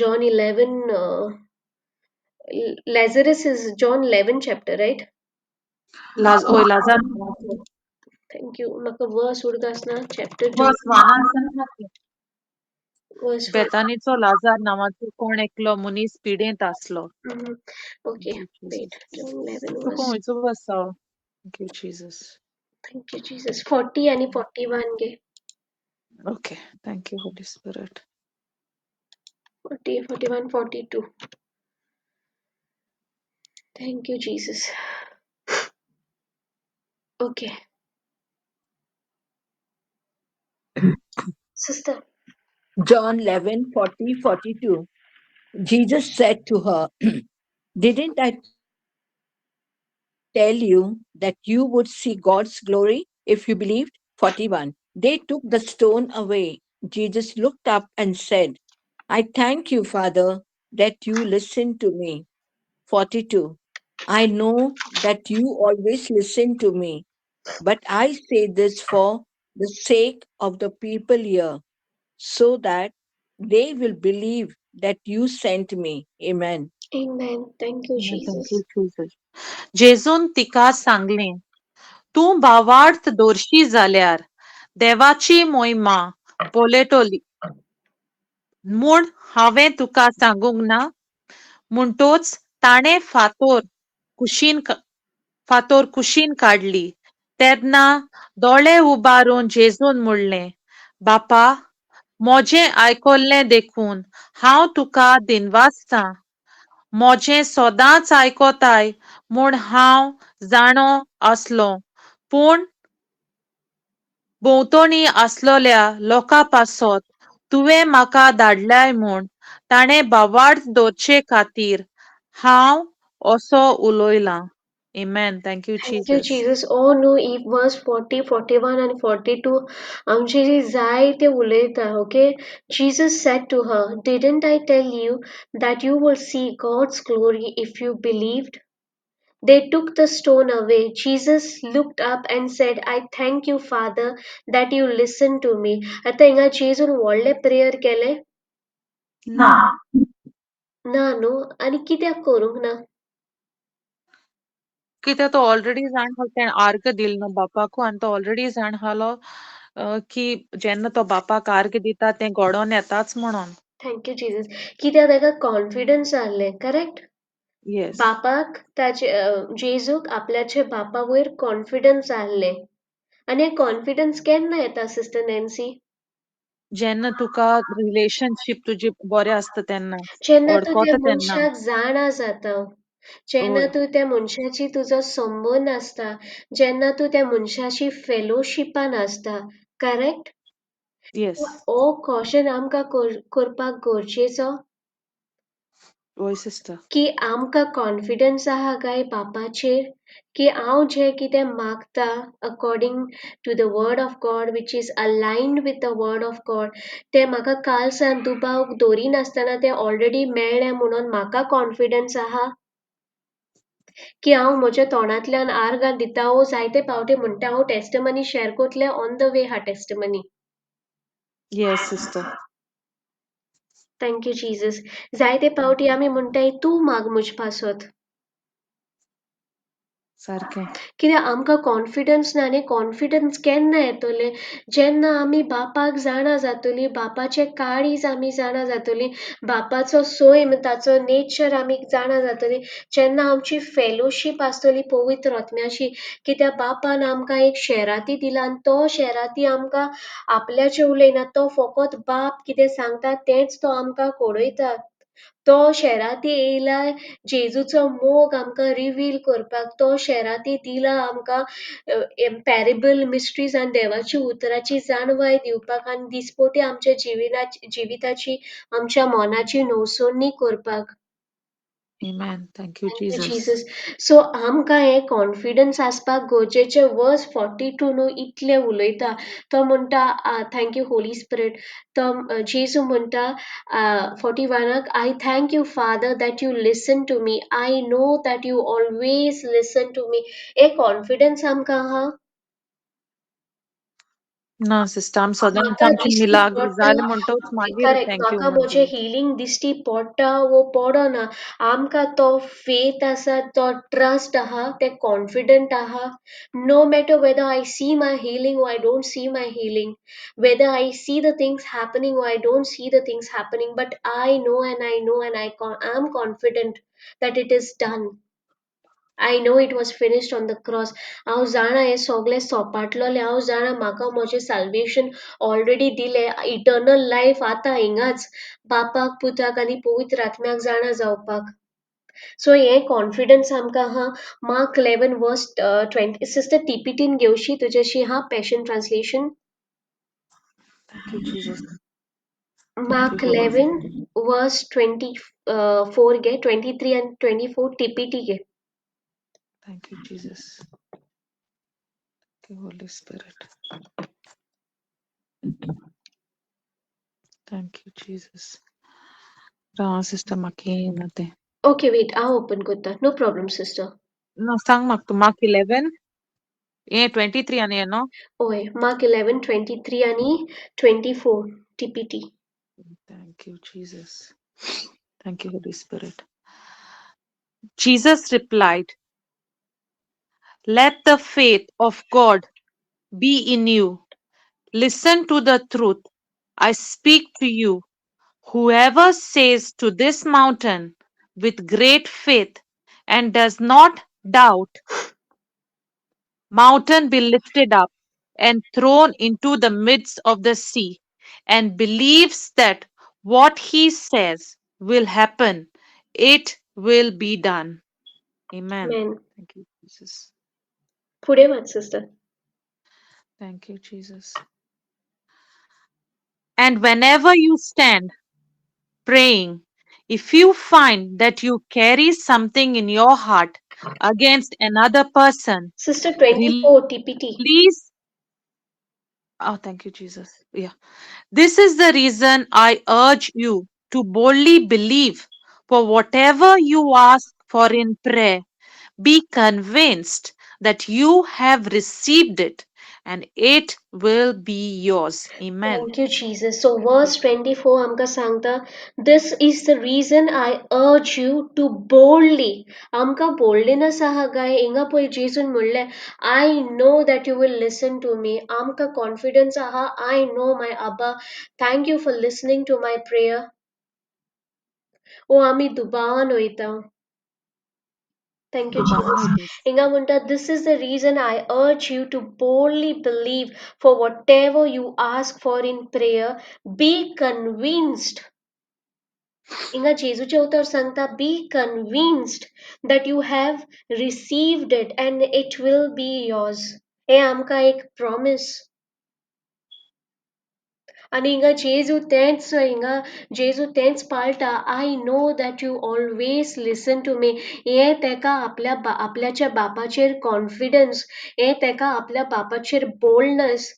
John 11, Lazarus is John 11 chapter, right?
Laz, oh, Lazar.
Thank you. म्हाका वर्स उडगास ना, चॅप्टर
वर्स वनान
वर्स
बेतानीचो लाजार नांवाचो कोण एकलो मनीस पिडेंत आसलो.
Okay, wait, 11
तुका
वर्स.
खंयचो वर्स? Thank you Jesus.
Thank you Jesus. 40 आनी 41 गे.
Okay, thank you Holy Spirit.
40, 41, 42. Thank you Jesus. Okay sister.
John 11, 40, 42. Jesus said to her, Didn't I tell you that you would see God's glory if you believed? 41. They took the stone away. Jesus looked up and said, I thank you, Father, that you listen to me. 42. I know that you always listen to me, but I say this for the sake of the people here, so that they will believe that you sent me. Amen.
Amen. Thank you,
Thank
Jesus.
you, Jesus. जेजून तिका सांगलें, तूं भावार्थ दोरशी जाल्यार देवाची मोहिमा पळयतली म्हूण हांवें तुका सांगूंक ना. म्हणटोच ताणें फातोर कुशीन काडली. तेन्ना दोळे उबारून जेजून म्हणलें, बापा, म्हजें आयकल्लें देखून हांव तुका दिनवासतां. म्हजें सदांच आयकताय म्हूण हांव जाणो आसलों, पूण भोंवतणी आसलोल्या लोकां पासत तुवें म्हाका धाडल्याय म्हूण ताणें भावार्थ दवरचे खातीर हांव असो उलयलां. Amen. Thank you,
Thank you,
Jesus.
Jesus. Oh no, if verse 40, 41 and 42 आमचे जे जाय ते उलयता, okay? Jesus said to her, Didn't I tell you that you will see God's glory if you believed? They took the stone away. Jesus looked up and said, I thank you, Father, that you listened to me. आतां हिंगा जेजून व्हडलें प्रेयर केलें?
ना.
ना न्हू? आनी कित्याक करूंक ना?
कित्याक तो ऑलरेडी जाण आसलो, तेणें आर्ग दिल न्हू बापाकू, आनी तो ऑलरेडी जाण आसलो की जेन्ना तो बापाक आर्ग दिता तें घडोन येताच म्हणून.
Thank you Jesus. कित्याक ताका कॉन्फिडन्स आहलें, करेक्ट?
येस.
बापाक ताचे, जेजूक आपल्याचे बापा वयर कॉन्फिडन्स आहलें. आनी हे कॉन्फिडन्स केन्ना येता, सिस्टर नॅन्सी?
जेन्ना तुका रिलेशनशीप तुजी बरें आसता तेन्ना.
जेन्ना तूं त्या
वळखता तेन्ना.
मनशाक जाणा जाता, जेन्ना तूं त्या मनशाची तुजो संबंद आसता, जेन्ना तूं त्या मनशाशी फेलोशिपान आसता, करेक्ट?
येस.
हो क्वेश्चन आमकां करपाक गरजेचो
हय सिस्टर.
की आमकां कॉन्फिडन्स आहा काय बापाचेर की हांव जें कितें मागता according to the word of God, which is aligned with the word of God, तें म्हाका कालसान दुबाव दवरिनासतना तें ऑलरेडी मेळ्ळें म्हणून म्हाका कॉन्फिडन्स आहा, की हांव म्हज्या तोंडांतल्यान आर्गां दिता? ओ जायते फावटी म्हणटा, हांव टेस्टमनी शेअर करतलें, ऑन the way हा testimony.
Yes sister.
Thank you Jesus. जायते फावटी आमी म्हणटाय, तूं माग म्हजे पासत.
सारकें.
कित्याक आमकां कॉन्फिडन्स ना. आनी कॉन्फिडन्स केन्ना येतलें? जेन्ना आमी बापाक जाणा जातली, बापाचें काळीज आमी जाणा जातली, बापाचो सैम, ताचो नेचर आमी जाणा जातली, जेन्ना आमची फेलोशीप आसतली पवित्र आत्म्याशी. कित्याक बापान आमकां एक शेराती दिला आनी तो शेराती आमकां आपल्याचें उलयना, तो फकत बाप कितें सांगता तेंच तो आमकां कळयता. तो शेराती येयला जेजूचो मोग आमकां रिवील करपाक. तो शेराती दिला आमकां पॅरेबल, मिस्ट्रीज आनी देवाची उतराची जाणवाय दिवपाक आनी दिसपटी आमच्या जिविताची जिविताची आमच्या मनाची नवसणी करपाक.
Amen. Thank you,
Thank you,
Jesus.
Jesus. So आमकां हे कॉन्फिडन्स आसपाक गरजेचें. वर्स 42 न्हू इतलें उलयता. तो म्हणटा, thank you Holi spirit, तो जेजू म्हणटा 41आक, I thank you, Father, that you listen to me. I know that you always listen to me. हे कॉन्फिडन्स आमकां आहा?
ना सिस्टर, आमी सदांच
म्हाका
आमचे
दिश्टी
मिलाग्र
पडटा
जालें म्हणटच मागीर
करेक्ट,
thank you
म्हाका म्हजें
म्हणटा.
हिलींग दिश्टी पडटा वो पडना, आमकां तो फेथ आसा, तो ट्रस्ट आहा, ते कॉन्फिडंट आहा. No matter whether I see my healing or I don't see my healing, whether I see the things happening or I don't see the things happening, but I know and I know and I am confident that it is done. I know it was finished on the cross. हांव जाणा हें सगळें सोपाटलोलें, हांव जाणा म्हाका म्हजें साल्वेशन ऑलरेडी दिलें, इटर्नल लायफ आतां हिंगाच बापाक पुताक आनी पवित्र आत्म्याक जाणा जावपाक. सो हें कॉन्फिडन्स आमकां आहा. मार्क 11 वर्स 20. सिस्टर टीपीटीन घेवशी तुजेशी हा, passion translation.
Thank you Jesus.
Mark 11 verse 24 घे, 23 आनी 24 टीपीटी घे.
Thank you Jesus. Thank you Holy Spirit. Thank you Jesus. राव सिस्टर, म्हाका येना तें.
ओके वेट, हांव ओपन करता. No problem sister.
ना, सांग म्हाका तूं. मार्क 11 हें 23 आनी हें न्हू?
हय, मार्क 11 23 आनी 24 TPT.
Thank you Jesus. Thank you Holy Spirit. Jesus replied, Let the faith of God be in you. Listen to the truth I speak to you. Whoever says to this mountain with great faith and does not doubt, mountain be lifted up and thrown into the midst of the sea, and believes that what he says will happen, it will be done. Amen.
Amen.
Thank you, Jesus.
फुडें वाच sister.
Thank you, Jesus. And whenever you stand praying, if you find that you carry something in your heart against another person,
sister, 24 TPT.
Release. Oh, thank you, Jesus. Yeah. This is the reason I urge you to boldly believe for whatever you ask for in prayer. Be convinced that you have received it and it will be yours. Amen.
Thank you, Jesus. So, verse 24 आमकां सांगता, This is the reason I urge you to boldly. आमकां boldness आहा काय? हिंगा पळय जेजून म्हणलें, I know that you will listen to me. आमकां confidence आहा, I know my Abba. Thank you for listening to my prayer. ओ आमी दुबावान वयता. Thank you,
दुबावान
Jesus.
वयता.
हिंगा म्हणटा, This is the reason I urge you to boldly believe for whatever you ask for in prayer. Be convinced. हिंगा जेजूचें उतर सांगता, be convinced that you have received it and it will be yours. हें आमकां एक प्रॉमिस. आनी हिंगा जेजू तेंच पाळटा, I know that you always listen to me. हें तेका आपल्या आपल्याच्या बापाचेर कॉन्फिडन्स, हें तेका आपल्या बापाचेर बोल्डनस.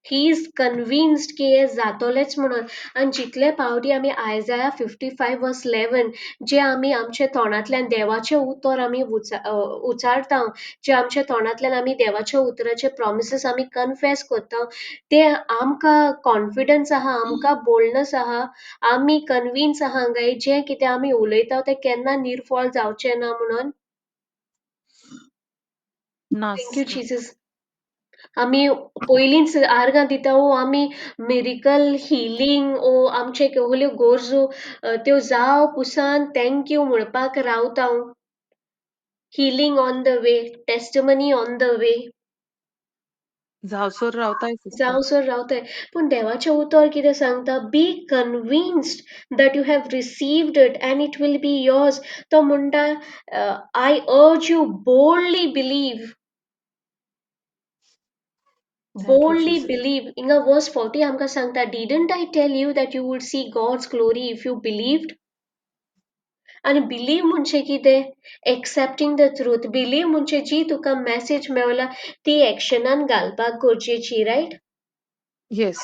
He is convinced की हें जातलेंच म्हणून. आनी जितले फावटी आमी आयजाया 55 वर्स 11 जे आमी आमच्या तोंडांतल्यान देवाचें उतर आमी उच्चारता, जे आमच्या तोंडांतल्यान आमी देवाच्या उतराचे प्रॉमिसीस आमी कन्फेस करता, ते आमकां कॉन्फिडन्स आहा, आमकां बोल्डनस आहा, आमी कन्विन्स आहा काय जें कितें आमी उलयता तें केन्ना निर्फळ जावचें ना म्हणून.
ना
thank you
sister.
Jesus. आमी पयलींच आर्गां दिता ओ आमी मिरिकल हिलींग ओ आमचे कसल्यो गरजो त्यो जाव पुसान thank you म्हणपाक रावता. Healing on the way, testimony on the way.
जावसर रावताय सिस्टर.
जावसर रावताय. पूण देवाचें उतर कितें सांगता, be convinced that you have received it and it will be yours. तो म्हणटा, I urge you boldly believe.
Thank you,
Boldly
Jesus.
believe. हिंगा verse 40 आमकां सांगता, didn't I tell you that you would see God's glory if you believed? आनी बिलीव म्हणजे कितें? Accepting the truth. Believe म्हणजे जी तुका मॅसेज मेवला ती एक्शनान घालपाक गरजेची, रायट?
Yes.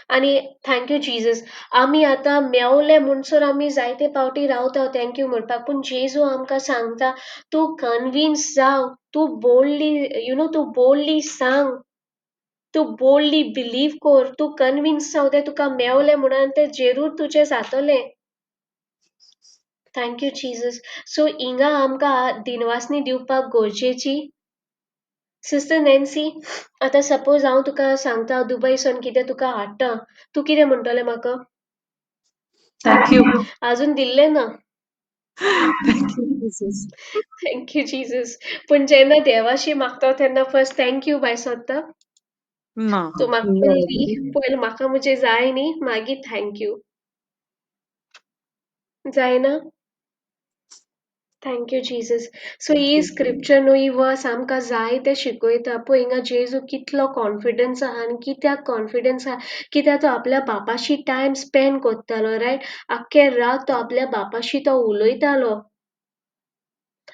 आनी thank you Jesus. आमी आतां मेवले म्हणसर आमी जायते फावटी रावता thank you म्हणपाक, पूण जेजू आमकां सांगता, तूं कन्विन्स जाव, तूं बोल्डली you know तूं बोल्डली सांग. तूं बोल्डली बिलीव कोर, तूं कन्विन्स जावं तें तुका मेवलें म्हणून तें जेरूर तुजें जातलें. Thank you Jesus. सो हिंगा आमकां दिनवासणी दिवपाक गरजेची. सिस्टर नॅन्सी, आतां सपोज हांव तुका सांगता दुबयसून कितें तुका हाडटा, तूं कितें म्हणटलें म्हाका?
Thank you.
अजून दिल्लें ना.
Thank you Jesus.
Thank you Jesus. पूण जेन्ना देवाशी मागता तेन्ना फर्स्ट thank you बाय सोदता.
ना.
तूं म्हाका पयलीं दी, पयलीं म्हाका म्हजें जाय न्ही, मागीर thank you. जायना? Thank you Jesus. So he scripture न्हू, ही वर्स आमकां जाय तें शिकयता. पळय हिंगा जेजू कितलो कॉन्फिडन्स आहा आनी कित्याक कॉन्फिडन्स आहा, कित्याक तो आपल्या बापाशी टायम स्पेंड करतालो, रायट? आख्खे रात तो आपल्या बापाशी तो उलयतालो.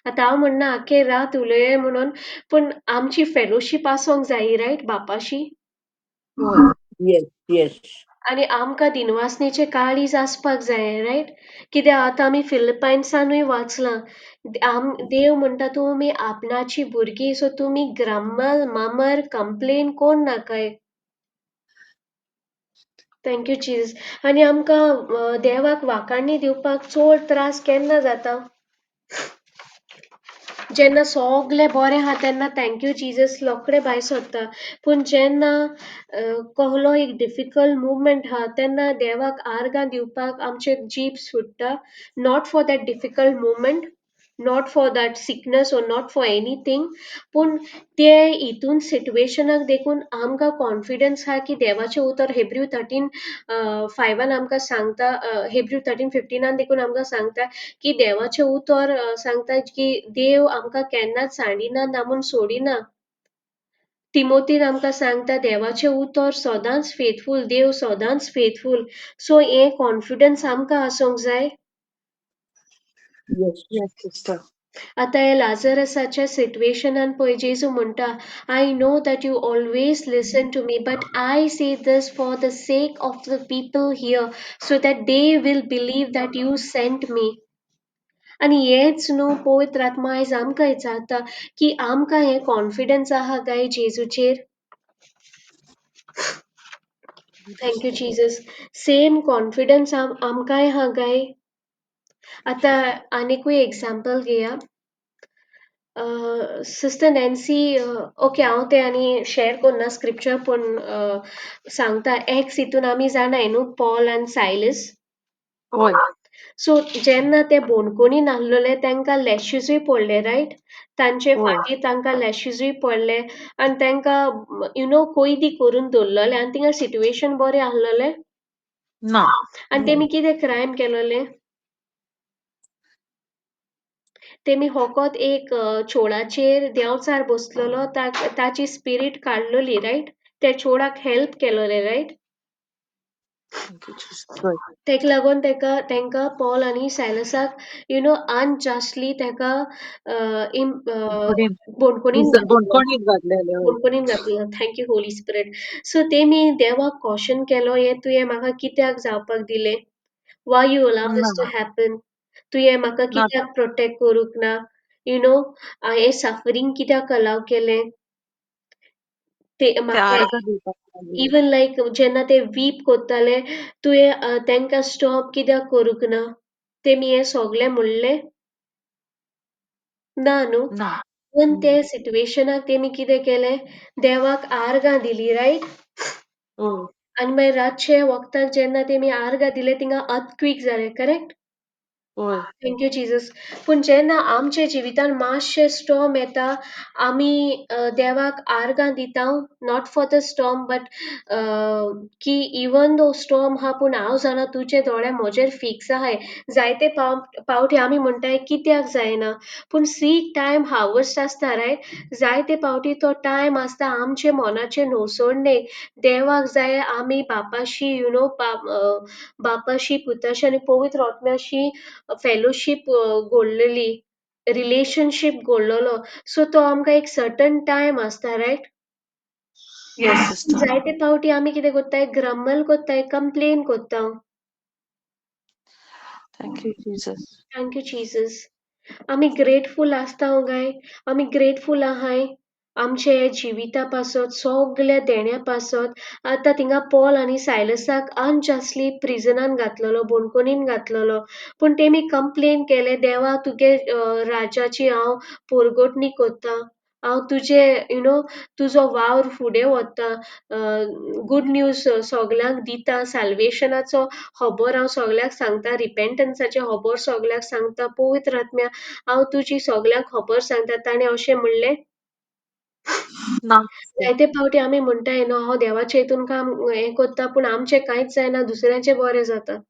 आतां हांव म्हणना आख्खे रात उलय म्हणून, पूण आमची फेलोशीप आसोंक जाय, रायट, बापाशी.
Yes, yes.
आनी आमकां दिनवासणेचें काळीज आसपाक जाय, रायट? कित्याक आतां आमी फिलिपायन्सानूय वाचलां, देव म्हणटा तुमी आपणाची भुरगीं, सो तुमी ग्रम्मल मामर कंप्लेन कोण नाकाय. Thank you Jesus. आनी आमकां देवाक वाखाणी दिवपाक चड त्रास केन्ना जाता? जेन्ना सगलें बरें आहा तेन्ना thank you Jesus रोखडें भायर सरता, पूण जेन्ना कहलो एक डिफिकल्ट मुवमेंट आहा तेन्ना देवाक आर्गां दिवपाक आमचे जीब सुट्टा. Not for that difficult movement, not for that sickness or not for anything, पूण ते हितून सिट्युएशनाक देखून आमकां कॉन्फिडन्स आहा की देवाचें उतर हेब्रू 13:5 आमकां सांगता, हेब्रू 13:15 देखून आमकां सांगता की देवाचें उतर सांगता की देव आमकां केन्नाच सांडिना ना म्हूण सोडिना. तिमोतीन आमकां सांगता देवाचें उतर सदांच फेथफूल, देव सदांच फेथफूल. सो हें कॉन्फिडन्स आमकां आसूंक जाय.
Yes.
Yes, sister.
आतां हे लाजरसाच्या सिट्युएशनान पळय जेजू म्हणटा, I know that you always listen to me, but I say this for the sake of the people here, so that they will believe that you sent me. आनी हेंच न्हू पवित्र आत्मा आयज आमकां विचारता की आमकां हें कॉन्फिडन्स आहा काय जेजूचेर? Thank you Jesus. Same confidence आमकांय आहा काय? आतां आनिकूय एग्जाम्पल घेया. सिस्टर नॅन्सी, ओके, हांव तें आनी शेअर करना स्क्रिप्चर, पूण सांगता एक्स हितून आमी जाणाय न्हू पॉल आनी सायलस.
हय.
सो जेन्ना ते बोणकोणीन आसलेले तांकां लॅशीजूय पडले, रायट? तांचे फाटीर तांकां लॅशीजूय पडले आनी तांकां you know कोयदी करून दवरलेले. आनी थिंगा सिट्युएशन बरें आसलेलें
ना.
आनी तेमी कितें क्रायम केलोलें? तेमी होकोत एक चोडाचेर देंवचार बसलेलो, ताची स्पिरीट काडलोली, रायट? त्या चोडाक हेल्प केलोलें, रायट? तेका लागून तेंकां पॉल आनी सायलसाक you know अनजस्टली तेका बोणकोणीन घातलें. Thank you Holi Spirit. So तेमी देवाक कॉशन केलो, हें तुवें म्हाका कित्याक जावपाक दिलें? Why you allow this to happen? तुवें म्हाका कित्याक प्रोटेक्ट करूंक ना? You know हें सफरींग कित्याक अलाव केलें? ते म्हाका इवन लायक जेन्ना ते वीप करताले तुवें तांकां स्टॉप कित्याक करूंक ना? तेमी हें सगळें म्हणलें ना न्हू? इवन ते सिट्युएशनाक तेमी कितें केलें? देवाक आर्गां दिली, रायट? आनी मागीर रातचे वखदाक जेन्ना तेमी आर्गां दिले थिंगा अर्थक्वेक जालें, करेक्ट? Thank you Jesus. पूण जेन्ना आमच्या जिवितान मातशें स्टॉर्म येता आमी देवाक आर्गां दिता, not for the storm but की इवन दो स्टॉर्म आहा पूण हांव जाणा तुजे दोळे म्हजेर फिक्स आहाय. जायते पावटी आमी म्हणटाय कित्याक जायना, पूण सीड टायम हार्वस्ट आसता, रायट? जायते पावटी तो टायम आसता आमचे मनाचे न्हवसणेक. देवाक जाय आमी बापाशी you know बापाशी पुताशी आनी पवित्र आत्म्याशी फेलोशीप घडलेली, रिलेशनशीप घडलेलो. सो तो आमकां एक सर्टन टायम आसता, रायट? जायते पावटी आमी कितें करताय? ग्रम्बल करताय, कंप्लेन करता.
Thank you Jesus.
Thank you Jesus. आमी ग्रेटफूल आसता काय? आमी ग्रेटफूल आहाय? आमचे जिविता पासत, सगल्या देण्या पासत. आतां थिंगा पॉल आनी सायलसाक अनजस्टली प्रिजनान घातलेलो, बंदखणीन घातलेलो, पूण तेमी कंप्लेन केलें, देवा तुगे राजाची हांव पोरगोटणी कोत्ता, हांव तुजे you know तुजो वावर फुडें व्हरता, गूड न्यूज सगल्यांक दिता, साल्वेशनाचो खबर हांव सगल्यांक सांगता, रिपेंटन्साचें खबर सगल्यांक सांगता, पवित्र आत्म्या हांव तुजी सगल्यांक खबर सांगता. ताणें अशें म्हणलें?
ना.
जायते फावटी आमी म्हणटाय न्हू, हांव देवाचे हितून काम हें कोत्ता, पूण आमचें कांयच जायना, दुसऱ्यांचें बरें जाता.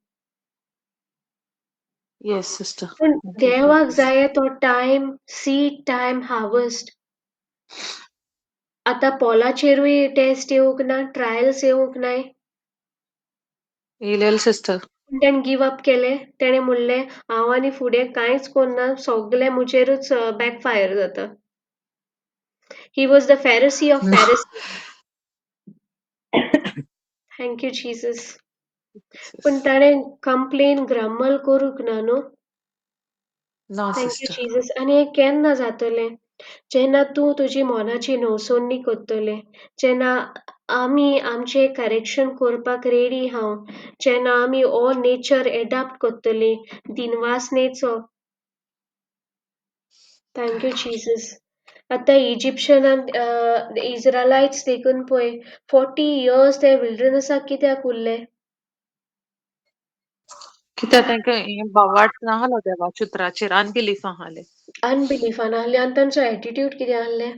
Yes sister.
पूण देवाक जाय तो टायम, सीड टायम हार्वस्ट. आतां पॉलाचेरूय टेस्ट येवंक ना, ट्रायल्स येवंक नाय?
येयलेले सिस्टर.
पूण तेणें गिव अप केलें. तेणें म्हणलें हांव आनी फुडें कांयच कोन्ना, सगलें म्हजेरूच बॅकफायर जाता. He was the Pharisee of Pharisees. Thank you Jesus. पूण ताणें कंप्लेन ग्रम्बल करूंक ना न्हू.
ना
thank you
sister.
Jesus. आनी हें केन्ना जातलें? जेन्ना तूं तुजी मनाची नवसोडणी करतलें, जेन्ना आमी आमचें करेक्शन करपाक रेडी हांव, जेन्ना आमी हो नेचर एडाप्ट करतली दिनवासनेचो. Thank you Jesus. आतां इजिप्शनान इज्रायलायट्स देखून पळय, 40 इयर्स ते विल्डरनसाक कित्याक उरले?
कित्याक तांकां हें भावार्थ नाहलो देवाच्या उतराचेर, अनबिलीफ आहालें.
अनबिलीफान आहलें. आनी तांचो एटिट्यूड कितें आहलें?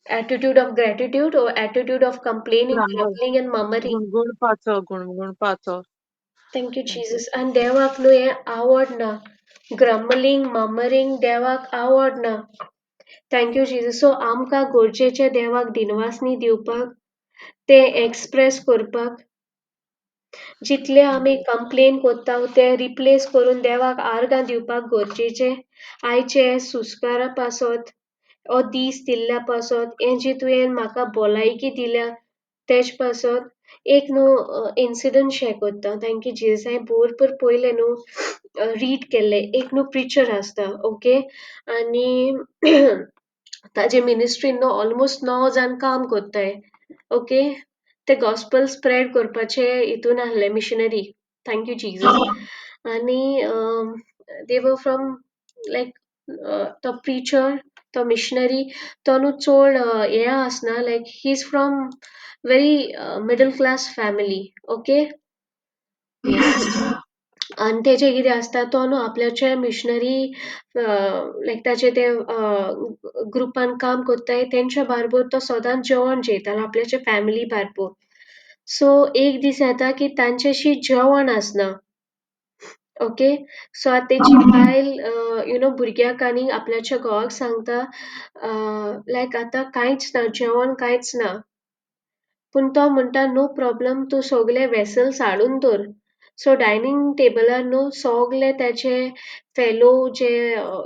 Attitude of gratitude or attitude of complaining,
grumble.
Grumbling and murmuring?
गुणगुणपाचो, गुणगुणपाचो.
Thank you Jesus. आनी देवाक न्हू हें आवडना, ग्रम्बलिंग मर्मरींग देवाक आवडना. Thank you Jesus. सो आमकां गरजेचें देवाक दिनवासनी दिवपाक, तें एक्सप्रेस करपाक. जितले आमी कंप्लेन कोत्ता ते रिप्लेस करून देवाक आर्गां दिवपाक गरजेचें. आयचे सुस्कारा पासत, हो दीस दिल्ल्या पासत, हें जी तुवें म्हाका भलायकी दिल्या तेज पासत. एक न्हू इन्सिडंट शेअर कोत्ता. Thank you Jesus. हांवें भरपूर पयलें न्हू रीड केल्लें. एक न्हू प्रिचर आसता, ओके, आनी ताजे मिनिस्ट्रीन न्हू ऑलमोस्ट 9 जाण काम कोत्ताय, ओके. ते गॉस्पल स्प्रेड करपाचे हितून आहले missionary. Thank you Jesus. आनी दे वर फ्रॉम लायक तो प्रिचर, तो मिशनरी, तो न्हू चड हें आसना, like he is from very middle class family, okay. आनी तेजें कितें आसता, तो न्हू आपल्याचे मिशनरी लायक ताचे ते ग्रुपान काम कोत्ताय तेंच्या बारबर तो सदांच जेवण जेयतालो आपल्याच्या फॅमिली बारबर. सो एक दीस येता की तांच्याशी जेवण आसना, ओके. सो आतां तेजी बायल you know भुरग्याक आनी आपल्याच्या घोवाक सांगता, लायक आतां कांयच ना, जेवण कांयच ना. पूण तो म्हणटा नो प्रॉब्लम, तूं सगळे वेसल्स हाडून दवर. सो डायनींग टेबलार न्हू सगळे ताचे फेलो जे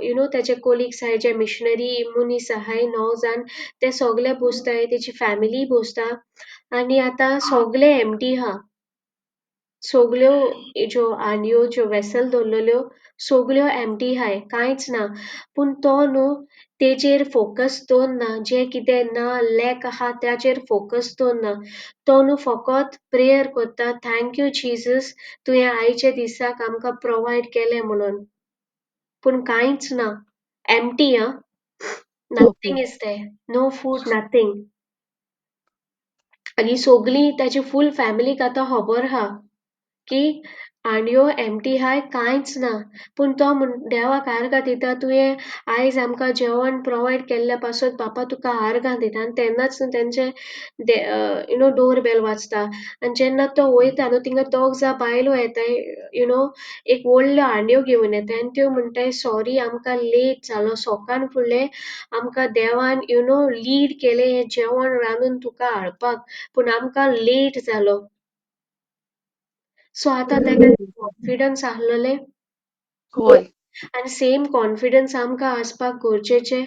you know ताचे कोलिग्स आहाय, जे मिशनरी मनीस आहाय 9 जाण, ते सगळे बसताय, तेजी फॅमिली बसता. आनी आतां सगळे एमटी आहा, सगल्यो ज्यो हांडयो ज्यो वेसल दवरलेल्यो सगल्यो एमटी आहाय, कांयच ना. पूण तो न्हू तेजेर फोकस दवरना, जें कितें ना लॅक आहा ताचेर फोकस दवरना. तो न्हू फकत प्रेयर करता, thank you Jesus तुवें आयच्या दिसाक आमकां प्रोवायड केलें म्हणून. पूण कांयच ना, एमटी आं, nothing is there, no food, nothing. आनी सगलीं ताची फूल फॅमिलीक आतां खबर आहा की हांडयो एमटी आहाय, कांयच ना. पूण तो म्हण देवाक आर्गां दिता, तुवें आयज आमकां जेवण प्रोवायड केल्ल्या पासत बापा तुका आर्गां दिता. आनी तेन्नाच न्हू तेंचे you know door bell वाजता. आनी जेन्ना तो वयता न्हू थिंगा दोग जाण बायलो येताय, you know एक व्हडल्यो हांडयो घेवन येताय. आनी त्यो म्हणटाय सॉरी आमकां लेट जालो, सकाळ फुडलें आमकां देवान you know lead केलें हें जेवण रांदून तुका हाडपाक, पूण आमकां लेट जालो. सो आतां ताका कॉन्फिडन्स आहलेलें.
हय.
आनी सेम कॉन्फिडन्स आमकां आसपाक गरजेचें.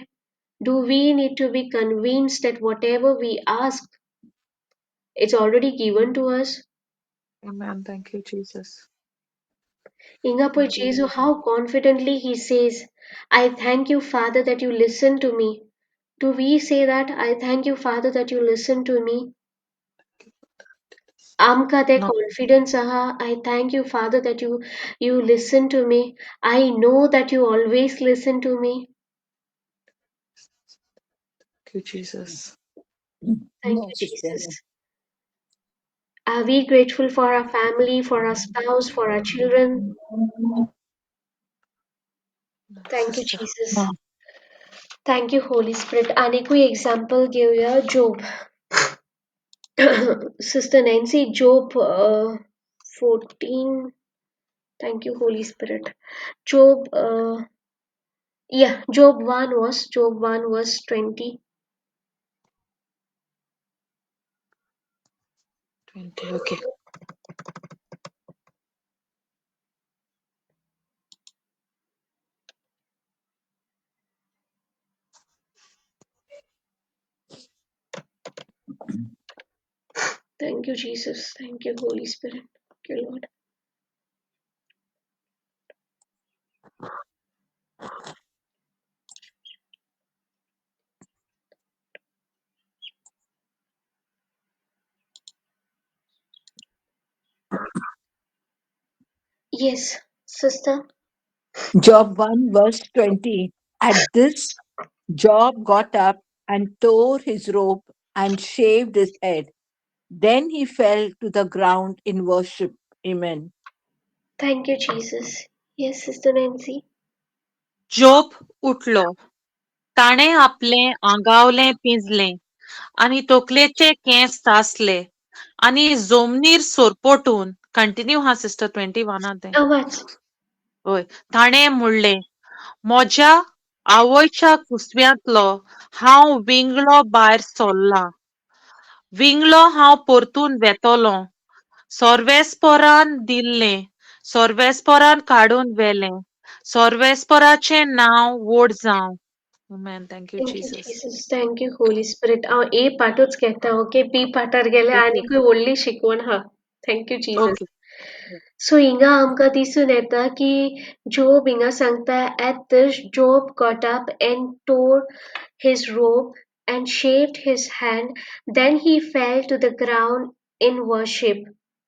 Do we need to be convinced that whatever we ask it's already given to us?
Amen. Thank you, Jesus.
हिंगा पळय
Thank you.
जेजू, how confidently he says, I thank you father that you listen to me. Do we say that I thank you Father that you listen to me? आमकां तें
ना.
कॉन्फिडन्स आहा, I thank you Father that you listen to me, I know that you always listen to me.
Thank you Jesus.
Thank
No,
you
sister.
Jesus. Are we grateful for our family, for our spouse, for our children? Thank you
sister.
Jesus.
ना.
Thank you Holy Spirit. आनिकूय example घेवया, Job. Sister Nancy, Job 14. Thank you Holy Spirit. Job, yeah, Job 1 was Job 1 verse 20.
20, okay.
Thank you, Jesus. Thank you, Holy Spirit. Thank you, Lord. Yes, sister.
Job 1 verse 20. At this, Job got up and tore his robe and shaved his head. Then he fell to the ground in worship. Amen.
Thank you, Jesus. Yes, Sister Nancy.
Job उठलो, ताणें आपलें आंगावलें पिंजलें आनी तकलेचे केंस तासले आनी जमनीर सोरपोटून, कंटिन्यू हा सिस्टर, 21 तें.
आवाज.
हय, ताणें म्हणलें, म्हज्या आवयच्या कुसव्यांतलो हांव विंगळो भायर सरलां, विंगळो हांव परतून वेतलो. सर्वेस्परान दिल्लें, सर्वेस्परान काडून व्हेलें, सर्वेस्पराचें नांव व्हड जावं. Amen. Thank you,
Thank you,
Jesus.
Jesus. Thank you, Holy Spirit. हांव ए पार्टूच घेता, ओके? बी पार्टार गेल्यार
Okay.
आनीकूय व्हडली शिकवण आहा. Thank you, Jesus.
Okay.
So हिंगा आमकां दिसून येता की जोब हिंगा सांगता, at this Job got up and tore his robe and shaved his hand, then he fell to the ground in worship.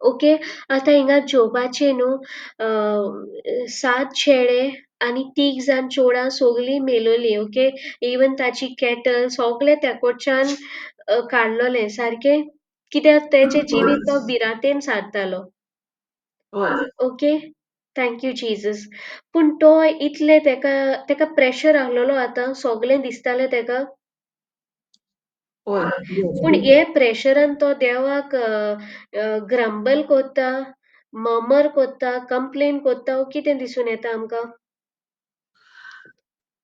Okay, आतां हिंगा जोबाचे न्हू 7 चेडे आनी 3 जाण चेडां सगलीं मेलोलीं. ओके, इवन ताची कॅटल सगळें त्या कडच्यान काडलोलें सारकें, कित्याक तेचें जिवीत तो भिरांतेन सारतालो. Okay, thank you Jesus. पूण तो इतलें तेका प्रेशर आहलोलो, आतां सगळें दिसतालें तेका. पूण हे प्रेशरान तो देवाक ग्रंबल कोत्ता, मर्मर कोत्ता, कंप्लेन कोत्ता, कितें दिसून येता आमकां?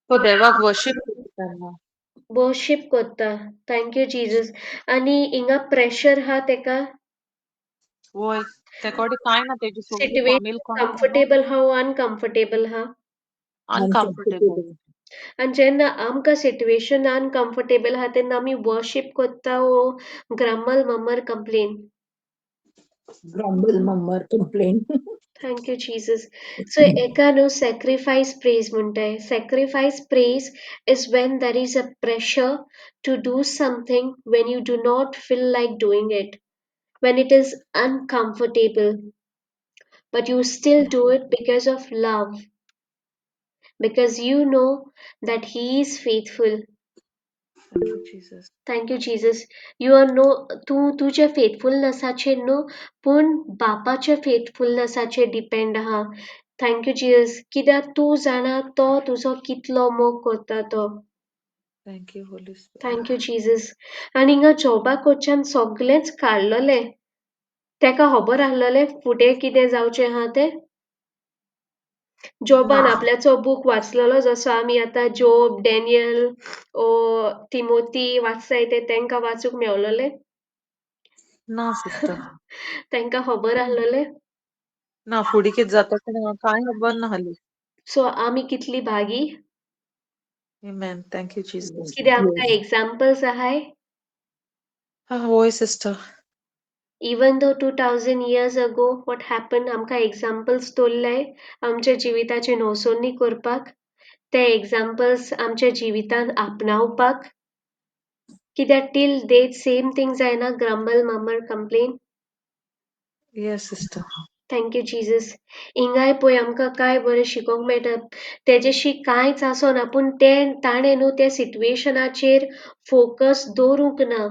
तो देवाक वर्शीप कोत्ता.
वर्शीप कोत्ता. Thank you Jesus. आनी हिंगा प्रेशर हा तेका.
वय, तेकोडे कांय ना, तेजी सगळी फामील
सिट्युएशन
कोण ना, न्हू?
कम्फर्टेबल हा वो अनकम्फर्टेबल हा?
अनकम्फर्टेबल.
आनी जेन्ना आमकां सिट्युएशन अनकम्फर्टेबल आहा तेन्ना आमी वर्शीप कोत्ता वो grumble murmur complain?
Grumble murmur complain.
Thank you Jesus. So एका न्हू सॅक्रिफायस प्रेज म्हणटाय. Sacrifice praise is when there is a pressure to do something when you do not feel like doing it, when it is uncomfortable, but you still do it because of love, because you know that He is faithful.
Thank you, Jesus.
Thank you, Jesus. You are no, तूं तुज्या फेथफुलनेसाचेर न्हू, पूण बापाच्या फेथफुलनेसाचेर डिपेंड आहा. Thank you Jesus. कित्याक तूं जाणा तो तुजो कितलो मोग करता तो.
Thank you, Holy Spirit.
Thank you, Jesus. आनी हिंगा जॉबा कडच्यान सगळेंच काडलोलें, तेका खबर आहलोलें फुडें कितें जावचें आहा तें. जॉबान आपल्याचो बूक वाचलेलो, जसो आमी आतां जॉब, डॅनियल ओ तिमोती वाचताय ते तेंकां वाचूंक मेवलोलें
ना सिस्टर.
तेंकां खबर आहलोलें
ना, फुडें कितें जाता तें कांय खबर नाहली.
सो आमी कितली भागी.
Amen. Thank you, Jesus.
कित्याक आमकां एग्जाम्पल्स आहाय.
हय sister.
Even though 2000 years ago what happened, आमकां एग्जाम्पल्स दवरले आमच्या जिविताचे नोसोनी करपाक, ते एग्जाम्पल्स आमच्या जिवितांत आपणावपाक. कित्याक टील डेट सेम थींग जायना, grumble, murmur, complain?
Yes sister.
Thank you Jesus. हिंगाय पळय आमकां कांय बरें शिकोवंक मेळटा. तेजेशी कांयच आसना पूण तें ताणें न्हू त्या सिट्युएशनाचेर फोकस दवरूंक ना.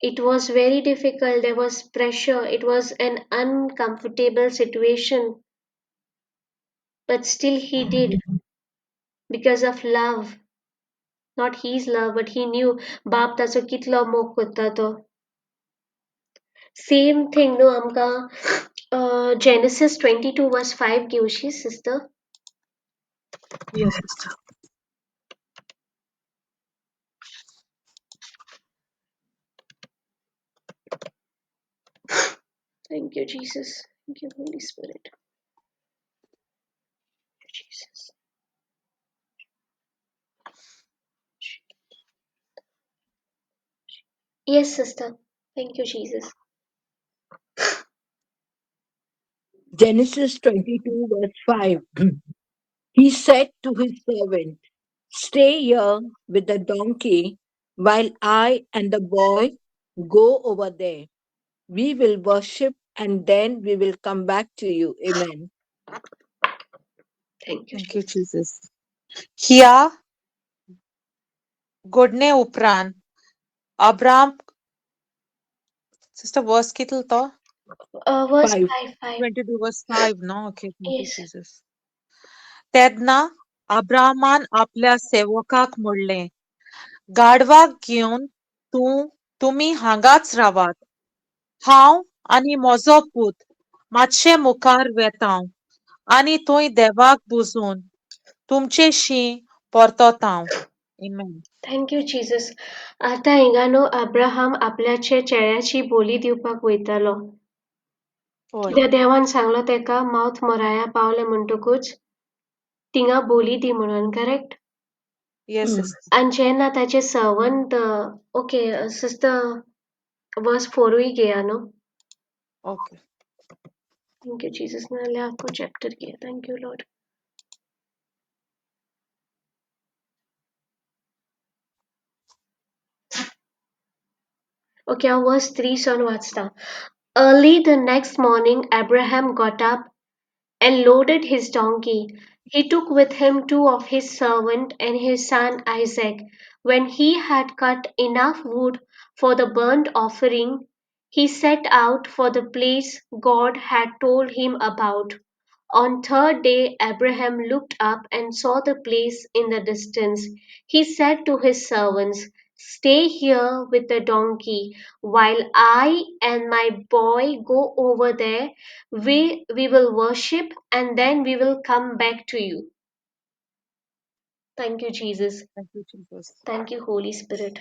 It was very difficult, there was pressure, it was an uncomfortable situation, but still he did because of love. Not his love, but he knew बाप ताचो कितलो मोग करता तो. सेम थिंग न्हू आमकां जेनेसीस 22 वर्स 5 घेवशी sister?
Yes sister.
Thank you, Jesus. Thank you, Holy Spirit. Jesus. Yes, sister. Thank you, Jesus.
Genesis 22, verse 5. He said to his servant, "Stay here with the donkey while I and the boy go over there. We will worship and then we will come back to you." Amen.
Thank you.
Thank you, Jesus. ह्या घडणे उपरांत अब्राम, सिस्टर वर्स कितलो तो?
Verse
5.
5, 5.
22 verse 5, no? Okay, thank you,
Yes.
Jesus. तेन्ना अब्राहमान आपल्या सेवकाक म्हणलें, गाढवाक घेवन तूं तुमी हांगाच रावात, हांव आनी म्हजो पूत मातशे मुखार वेतांव आनी थंय देवाक पुजून तुमचेशी परततांव. Amen.
Thank you, Jesus. आतां हिंगा न्हू अब्राहम आपल्याचे चेड्याची बोली दिवपाक वयतालो.
हय.
कित्याक देवान सांगलो तेका मावथ मोराया पावले म्हणटकूच थिंगा बोली दी म्हणून, करेक्ट?
Yes, sister.
आनी जेन्ना ताचे सर्वंट, ओके सिस्टर, वर्स 4 घेया न्हू.
Okay.
Thank you Jesus. नाल्यार आख्खो चॅप्टर घेया. Thank you Lord. Okay, हांव वर्स 3 सावन वाचता. Early the next morning, Abraham got up and loaded his donkey. He took with him two of his servants and his son Isaac. When he had cut enough wood for the burnt offering, he set out for the place God had told him about. On third day, Abraham looked up and saw the place in the distance. He said to his servants, "Stay here with the donkey while I and my boy go over there. We will worship and then we will come back to you." Thank you, Jesus.
Thank you, Jesus.
Thank you, Holy Spirit.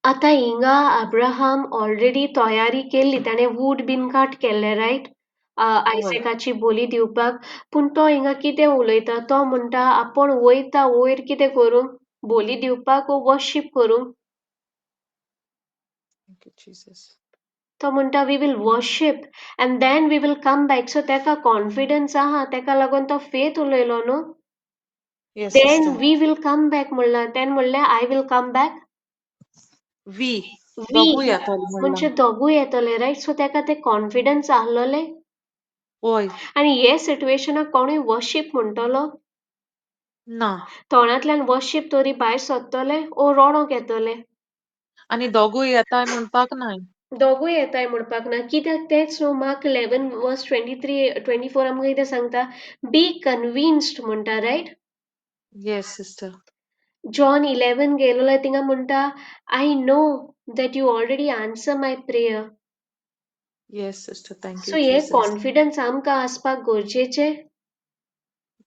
आतां हिंगा अब्राहम ऑलरेडी तयारी केल्ली, ताणें वूड बीन कट केल्ले, रायट? आयसेकाची बोली दिवपाक. पूण तो हिंगा कितें उलयता? तो म्हणटा आपूण वयता वयर कितें करूंक, बोली दिवपाक वो वर्शीप करूंक?
Thank you, Jesus.
तो म्हणटा we will worship and then we will come back. So तेका कॉन्फिडन्स आहा, तेका लागून तो फेथ उलयलो न्हू.
Yes,
then
sister.
We will come back म्हणला, तेणें म्हणलें I will come back.
We
we
दोगूय येतले म्हणलां.
म्हणजे दोगूय येतले, रायट? सो तेका ते कॉन्फिडन्स आहलोले.
हय.
आनी हे सिट्युएशनाक कोणूय वर्शीप म्हणटलो?
ना.
तोंडांतल्यान वर्शीप तरी भायर सरतले ओ रडोंक येतले?
आनी दोगूय येताय म्हणपाक नाय.
दोगूय येताय म्हणपाक ना. कित्याक तेच न्हू मार्क 11 वर्स 23 24 आमकां कितें सांगता, बी कन्विन्स्ड म्हणटा, रायट?
Yes, sister.
John 11 गेलो थिंगा म्हणटा, I know that you already answer my prayer.
Yes, sister. Thank
so
you,
hey
Jesus.
Confidence आमकां आसपाक गरजेचें.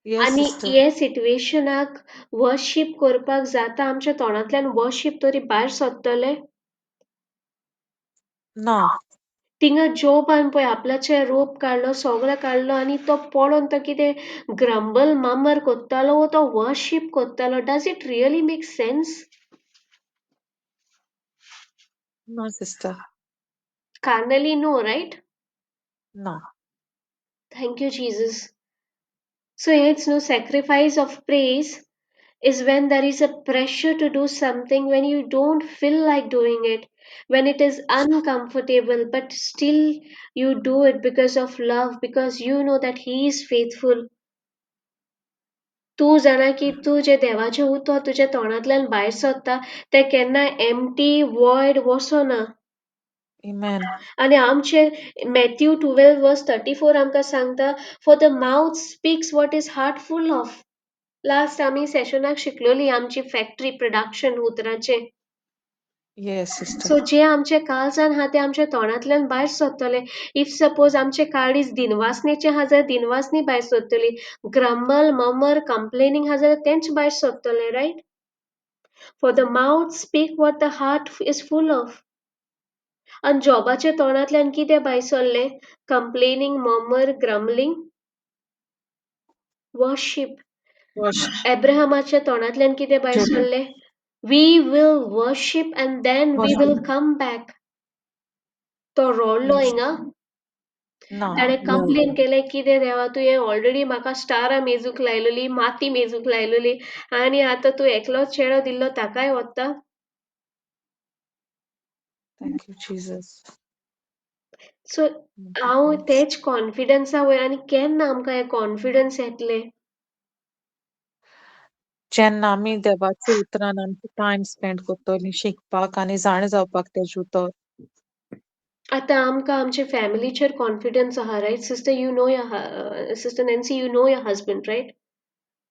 Yes,
आनी
sister.
हे सिट्युएशनाक वर्शीप करपाक जाता, आमच्या तोंडांतल्यान वर्शीप तरी भायर सरतले?
ना.
थिंगा जोबान पळय आपल्याचे रोप काडलो, सगळें काडलो आनी तो पळोवन तो कितें ग्रंबल मामर करतालो वो तो वर्शीप करतालो? Does it really make sense?
No, sister.
Carnally no, right?
ना.
Thank you Jesus. So हेच न्हू सॅक्रिफायस ऑफ प्रेज Is when there is a pressure to do something when you don't feel like doing it, when it is uncomfortable, but still you do it because of love, because you know that He is faithful. तूं जाणा की तूं जें देवाचें उतर तुज्या तोंडांतल्यान भायर सरता तें केन्ना एम्प्टी वॉयड वचना.
Amen.
आनी आमचे Matthew 12 verse 34 आमकां सांगता, for the mouth speaks what is heart full of. Last आमी सेशनाक शिकलोली आमची फॅक्टरी प्रोडक्शन उतराचें.
Yes, sister.
सो जे आमचे काळजान आहा ते आमच्या तोंडांतल्यान भायर सरतले. If suppose आमचे काळीज दिनवासनेचें आहा जाल्यार दिनवासनी भायर सरतली, ग्रम्बल ममर कंप्लेनींग आहा जाल्यार तेंच भायर सरतलें, right? For the mouth speak what the heart is full of. आनी जॉबाच्या तोंडांतल्यान कितें भायर सरलें? कंप्लेनींग, ममर, ग्रम्बलिंग. वर्शीप. एब्राहमाच्या तोंडांतल्यान कितें भायर सरलें? We will worship and then we will come back. तो रडलो हिंगा? ताणें कंप्लेन केलें, कितें देवा तुवें ऑलरेडी म्हाका स्टारां मेजूंक लायलोली, माती मेजूंक लायलोली, आनी आतां तूं एकलोच चेडो दिल्लो ताकाय वता.
Thank you, Jesus.
सो हांव तेच कॉन्फिडन्सा वयर, आनी केन्ना आमकां हें कॉन्फिडन्स येतलें?
जेन्ना आमी देवाच्या उतरान आमचो टायम स्पेंड करतलीं शिकपाक आनी जाणा जावपाक तेजें उतर.
आतां आमकां आमच्या फॅमिलीचेर कॉन्फिडन्स आहा, right sister? You know your sister Nancy, you know your husband, right?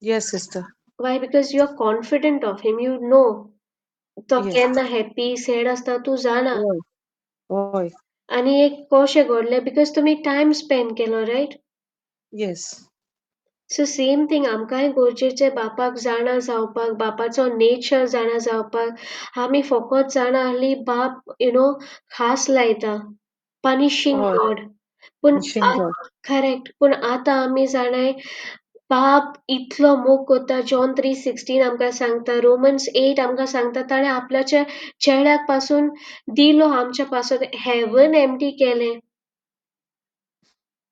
Yes, sister.
Why? Because you are confident of him, you know तो केन्ना हॅपी सॅड आसता तूं जाणा.
हय.
आनी एक कशें घडलें because तुमी टायम स्पेंड केलो, right?
Yes.
So same thing आमकांय गरजेचें बापाक जाणा जावपाक, बापाचो नेचर जाणा जावपाक. आमी फकत जाणा आहली बाप you know खास लायता, पनिशींग गॉड. पूण करेक्ट, पूण आतां आमी जाणाय बाप इतलो मोग करता. जॉन 3:16 आमकां सांगता, रोमन्स 8 आमकां सांगता, ताणें आपल्याच्या चेड्याक पासून दिलो आमच्या पासून, हेवन एम्प्टी केलें.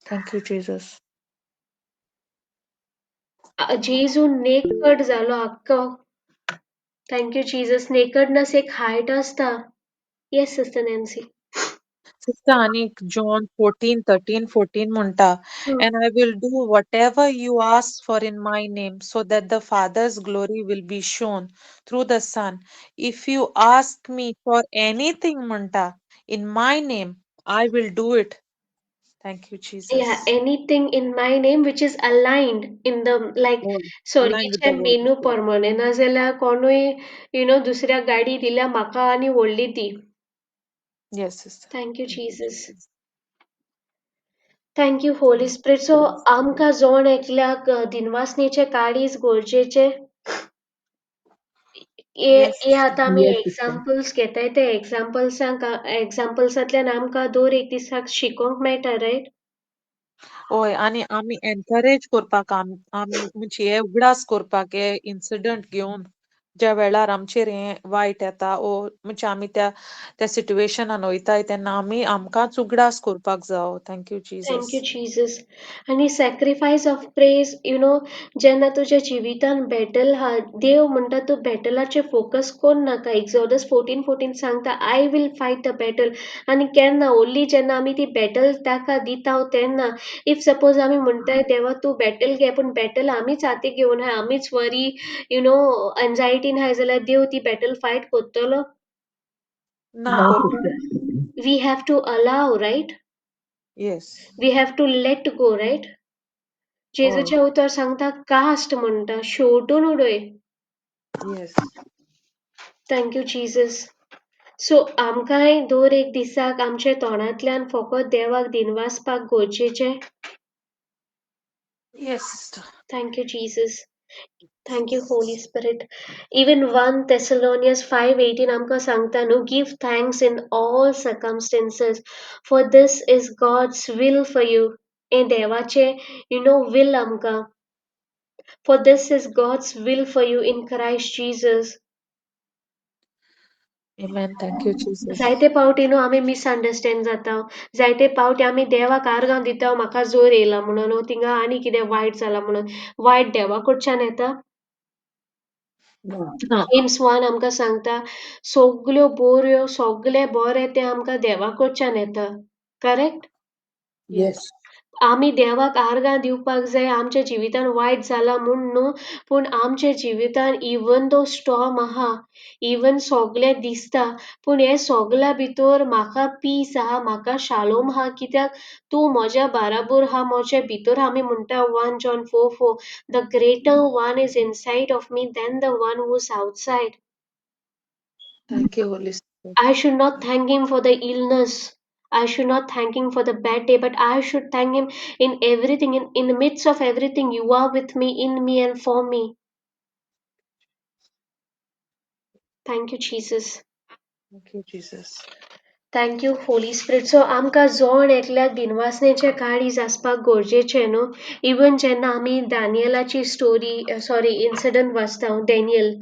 Thank you Jesus.
जेजू नेकड जालो आख्खो. Thank you Jesus. Nakedness एक हायट आसता. Yes sister Nancy.
Sister आनीक जॉन 14:13-14 म्हणटा, and I will do whatever you ask for in my name, so that the Father's glory will be shown through the Son. If you ask me for anything म्हणटा in my name, I will do it. Thank you, Jesus.
Yeah, anything in my name which is aligned in the like स्वर्गीचे मेनू प्रमाणे, नाजाल्यार कोणूय you know दुसऱ्या गाडी दिल्या म्हाका आनी व्हडली ती.
Yes, sister.
Thank you, Jesus. Thank you, Holy Spirit. So आमकां जण एकल्याक दिनवासनेचे काळीज गरजेचे. हे आतां आमी एग्जाम्पल्स घेताय, ते एग्जाम्पल्सांतल्यान आमकां दर एक दिसाक शिकोंक मेळटा, रायट?
हय, आनी आमी एनकरेज करपाक, म्हणजे हे उगडास करपाक, हे इन्सिडंट घेवन ज्या वेळार आमचेर हें वायट येता ओ म्हणजे आमी त्या त्या सिट्युएशनान वयताय तेन्ना आमी आमकांच उगडास करपाक जावो. Thank you Jesus.
Thank you Jesus. आनी sacrifice of praise, you know जेन्ना तुज्या जिवितान बॅटल आहा, देव म्हणटा तूं बॅटलाचेर फोकस कर नाका. एक्सोडस 14:14 सांगता, I will fight the battle. आनी केन्ना ओन्ली जेन्ना आमी ती बॅटल ताका दिता तेन्ना. If suppose आमी म्हणटाय देवा तूं बॅटल घे, पूण बॅटल आमीच हाती घेवन आहाय, आमीच वरी you know anxiety आहाय जाल्यार देव ती बॅटल फायट करतलो
ना.
We have to allow, right?
Yes.
We have to let go, right? जेजूचें उतर सांगता कास्ट म्हणटा, शेवटून उडय.
Yes.
Thank you Jesus. So आमकांय दर एक दिसाक आमच्या तोंडांतल्यान फकत देवाक दिनवासपाक गरजेचें.
Yes.
Thank you Jesus. Thank you, Holy Spirit. Even 1 Thessalonians 5:18 आमकां सांगता न्हू, give thanks in all circumstances, for this is God's will for you. हें देवाचें you know will आमकां. For this is God's will for you in Christ Jesus.
Amen. Thank you, Jesus.
जायते पावटी न्हू आमी मिसअंडरस्टँड जाता, जायते पावटी आमी देवाक आर्गां दिता, म्हाका जोर येयला म्हणून, थिंगा आनी कितें वायट जालां म्हणून. वायट देवा कडच्यान येता?
ना.
ना.
जेम्स 1 आमकां सांगता सगल्यो बऱ्यो सगळें बरें तें आमकां देवा कडच्यान येता, करेक्ट?
येस.
आमी देवाक आर्गां दिवपाक जाय आमच्या जिवितान वायट जालां म्हूण न्हू, पूण आमच्या जिवितान इवन दो स्टॉर्म आहा, इवन सगळें दिसता, पूण हे सगळ्या भितर म्हाका पीस आहा, म्हाका शालोम आहा, कित्याक तूं म्हज्या बाराबोर आहा, म्हज्या भितर. आमी म्हणटा 1 John 4:4, the greater one is inside of me than the one who is outside.
Thank you Holy Spirit.
I should not thank him for the illness. I should not thank him for the bad day, but I should thank him in everything. In the midst of everything, you are with me, in me, and for me. Thank you, Jesus.
Thank you Jesus.
Thank you, Holy Spirit. So, आमकां जण एकल्याक दिनवासनेचें काळीज आसपाक गरजेचें न्हू. इवन जेन्ना आमी दानियलाची स्टोरी, सॉरी, इन्सिडंट वाचता, डॅनियल,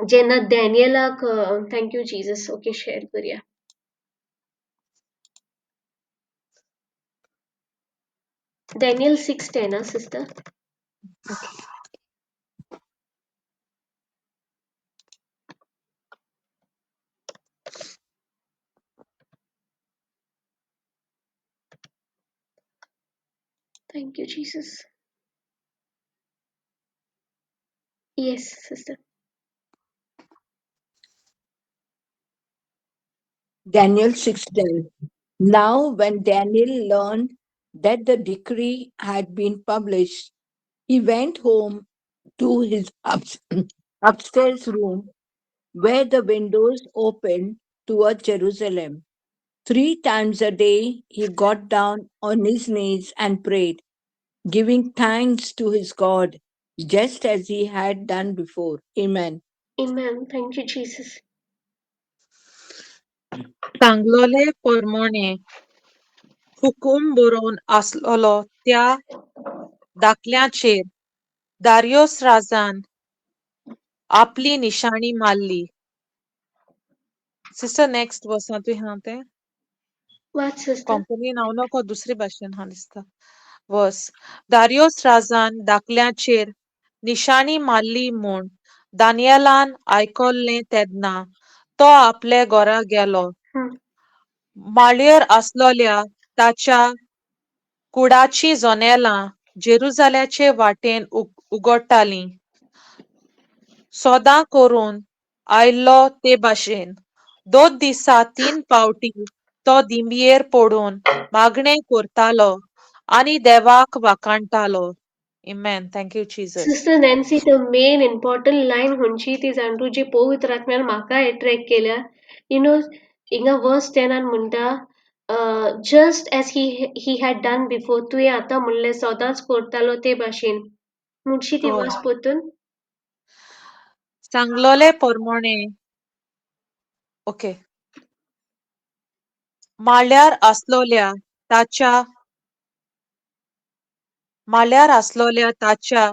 जेन्ना डॅनियलाक, thank you Jesus, okay share करुया. Daniel 6:10, huh, sister?
Okay.
Thank you, Jesus. Yes, sister.
Daniel 6:10. Now when Daniel learned that the decree had been published, he went home to his upstairs room where the windows opened toward Jerusalem. 3 times a day he got down on his knees and prayed, giving thanks to his God, just as he had done before. Amen.
Amen. Thank you, Jesus.
सांगलोले परमोणे हुकूम बरोवन आसलोलो त्या दाखल्याचेर दारियोस राजान आपली निशाणी मारली. सिस्टर, नेक्स्ट वर्सांतूय आहा तें.
What, sister?
Konkani नांव नको, दुसरे भाशेन आहा दिसता वर्स. दारियोस राजान दाखल्याचेर निशाणी मारली म्हूण दानियलान आयकल्लें तेन्ना तो आपले घरा गेलो. माळयेर आसलोल्या ताच्या कुडाचीं जनेलां जेरुजाल्याचे वाटेन उगडटालीं. सदां करून आयल्लो ते भाशेन 2 दिसा 3 पावटी तो दिंबियेर पडून मागणें करतालो आनी देवाक वाखाणटालो. Amen. Thank you, Jesus.
Sister Nancy, the main important line खंयची ती जाण तूं, जी पवित्र आत्म्यान म्हाका एट्रॅक्ट केल्या, you know, हिंगा वर्स 10 म्हणटा, just as he had done before, तुवें आतां म्हणलें सदांच करतालो ते भाशेन. म्हणशी ती वर्स परतून.
सांगलोले परमोणे, ओके, माळ्यार आसलोल्या ताच्या माळ्यार आसलोल्या ताच्या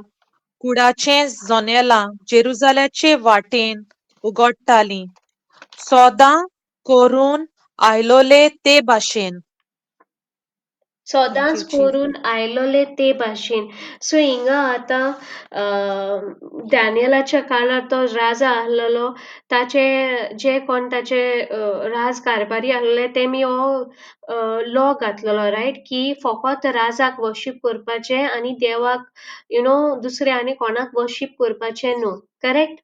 कुडाचें जनेलां जेरुजाल्याचे वाटेन उगडटालीं, सदां करून आयलोले ते भाशेन.
सदांच करून आयलोले ते भाशेन. सो हिंगा आतां डॅनियलाच्या काळार तो राजा आसलेलो, ताचे जे कोण ताचे राज कारभारी आसलेले तेमी हो लॉ घातलेलो, रायट, की फकत राजाक वर्शीप करपाचें आनी देवाक, you know, दुसरे आनी कोणाक वर्शीप करपाचें न्हू, करेक्ट?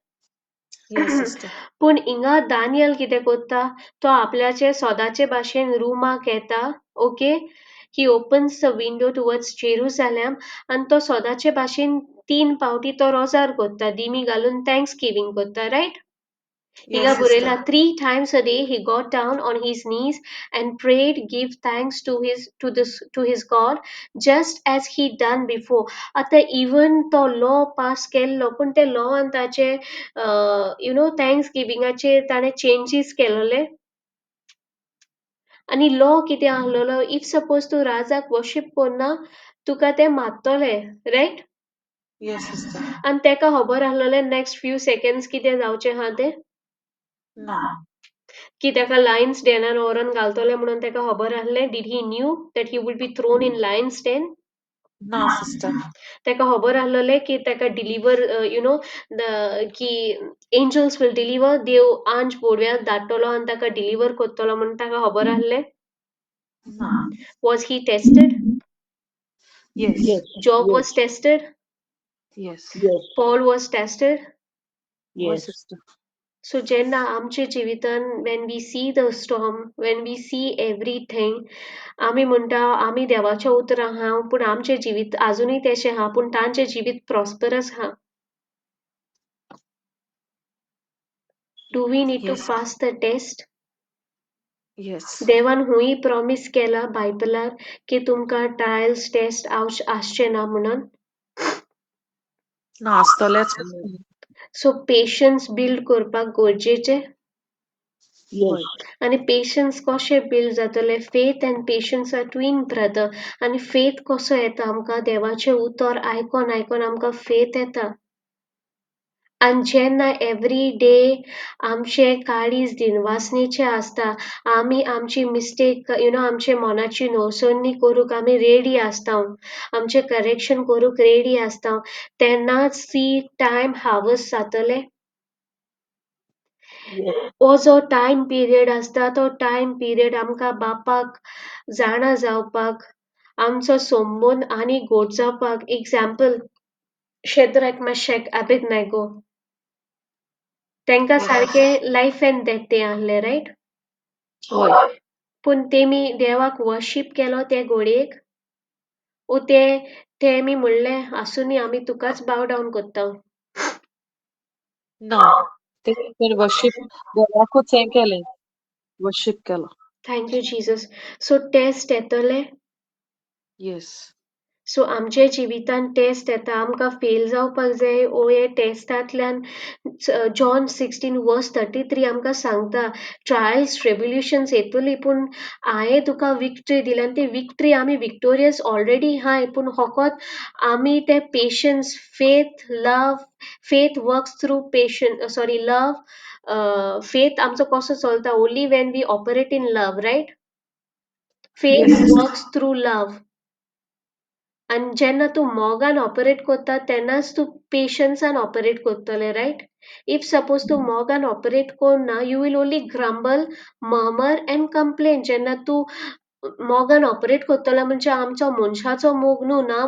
पूण हिंगा दानियल कितें करता, तो आपल्याचे सदांचे भाशेन रुमाक येता, okay, he opens the window towards Jerusalem आनी तो सदांचे भाशेन 3 पावटी तो रोजार करता, दिमी घालून thanks giving करता, रायट? हिंगा बरयला, 3 times a day he got down on his knees and prayed, give thanks to his God, just as he done before. आतां इवन तो लॉ पास केल्लो, पूण ते लॉन ताचे, you know, thanks गिविंगाचेर ताणें चेंजीस केलोले. आनी लॉ कितें आहलोलो, if suppose तूं राजाक वर्शीप करना तुका ते मारतले, रायट?
Yes sister.
आनी तेका खबर आहलोलें नेक्स्ट फ्यू सेकंड्स कितें जावचें आहा तें?
ना.
की तेका लायन्स डेनान व्हरोन घालतले म्हणून तेका खबर आहलें? Did he knew that he would be thrown in lions den?
ना सिस्टर.
ताका खबर आसलेलें की ताका डिलिवर you know की एंजल्स will deliver, देव आंज बोडव्याक धाडटलो आनी ताका डिलिवर करतलो म्हणून ताका खबर आसलें?
ना.
Was he tested?
Yes.
Yes.
Job was
Yes.
Tested?
Yes.
Yes.
Paul was tested?
हय
Yes.
Sister.
सो जेन्ना आमच्या जिवितान when we see the storm, when we see everything, आमी म्हणटा आमी देवाच्या उतरां आहा, पूण आमचें जिवीत आजुनूय तेशें आहा, पूण तांचें जिवीत प्रॉस्परस आहा. Do we need to
Yes.
pass the test?
Yes.
देवान हुंय प्रॉमीस केला बायबलार की तुमकां ट्रायल्स टेस्ट आसचे ना म्हणून?
ना, आसतलेच.
सो पेशन्स बिल्ड करपाक गरजेचें.
Yes.
आनी पेशन्स कशें बिल्ड जातलें? Faith and patience are twin brother. आनी फेथ कसो येता आमकां? देवाचें उतर आयकोन आयकोन आमकां फेथ येता. आनी जेन्ना एवरी डे आमचें काळीज दिनवासणेचें आसता, आमी आमची मिस्टेक you know आमचे मनाची नवसरणी करूंक आमी रेडी आसता, आमचें करेक्शन करूंक रेडी आसता, तेन्नाच ती टायम हार्वस्ट जातलें.
Yes.
हो जो टायम पिरियड आसता तो टायम पिरियड आमकां बापाक जाणा जावपाक, आमचो संबंद आनी गोड जावपाक. एग्जाम्पल, शेद्राक, मेशक, अबेदनगो, तांकां सारकें लायफ एंड डेथ तें आहलें, रायट?
हय.
पूण तेमी देवाक वर्शीप केलो ते घोडयेक, ओ ते तेमी म्हणलें आसूनी आमी तुकाच बाव डावन करता?
ना, ते वर्शीप देवाकूच हें केलें, वर्शीप केलो.
Thank you Jesus. So test येतले?
येस.
सो आमच्या जिवितान टेस्ट येता, आमकां फेल जावपाक जाय ओ हे टेस्टांतल्यान. जॉन 16 वर्स 33 आमकां सांगता, ट्रायल्स ट्रिब्युलेशन्स येतली, पूण हांवें तुका विक्ट्री दिल्या. आनी ती विक्ट्री आमी विक्टोरियस ऑलरेडी आहाय, पूण फकत आमी ते patience, faith, love, faith works through patience, sorry, love. Faith आमचो कसो चलता? Only when we operate in love, right? Faith
Yes.
Works through love. आनी जेन्ना तूं मोगान ऑपरेट करता तेन्नाच तूं पेशन्सान ऑपरेट करतलें, रायट? If suppose तूं मोगान ऑपरेट करना, you will only grumble, murmur and complain. जेन्ना तूं मोगान ऑपरेट करतलो, म्हणजे आमचो मनशाचो मोग न्हू ना,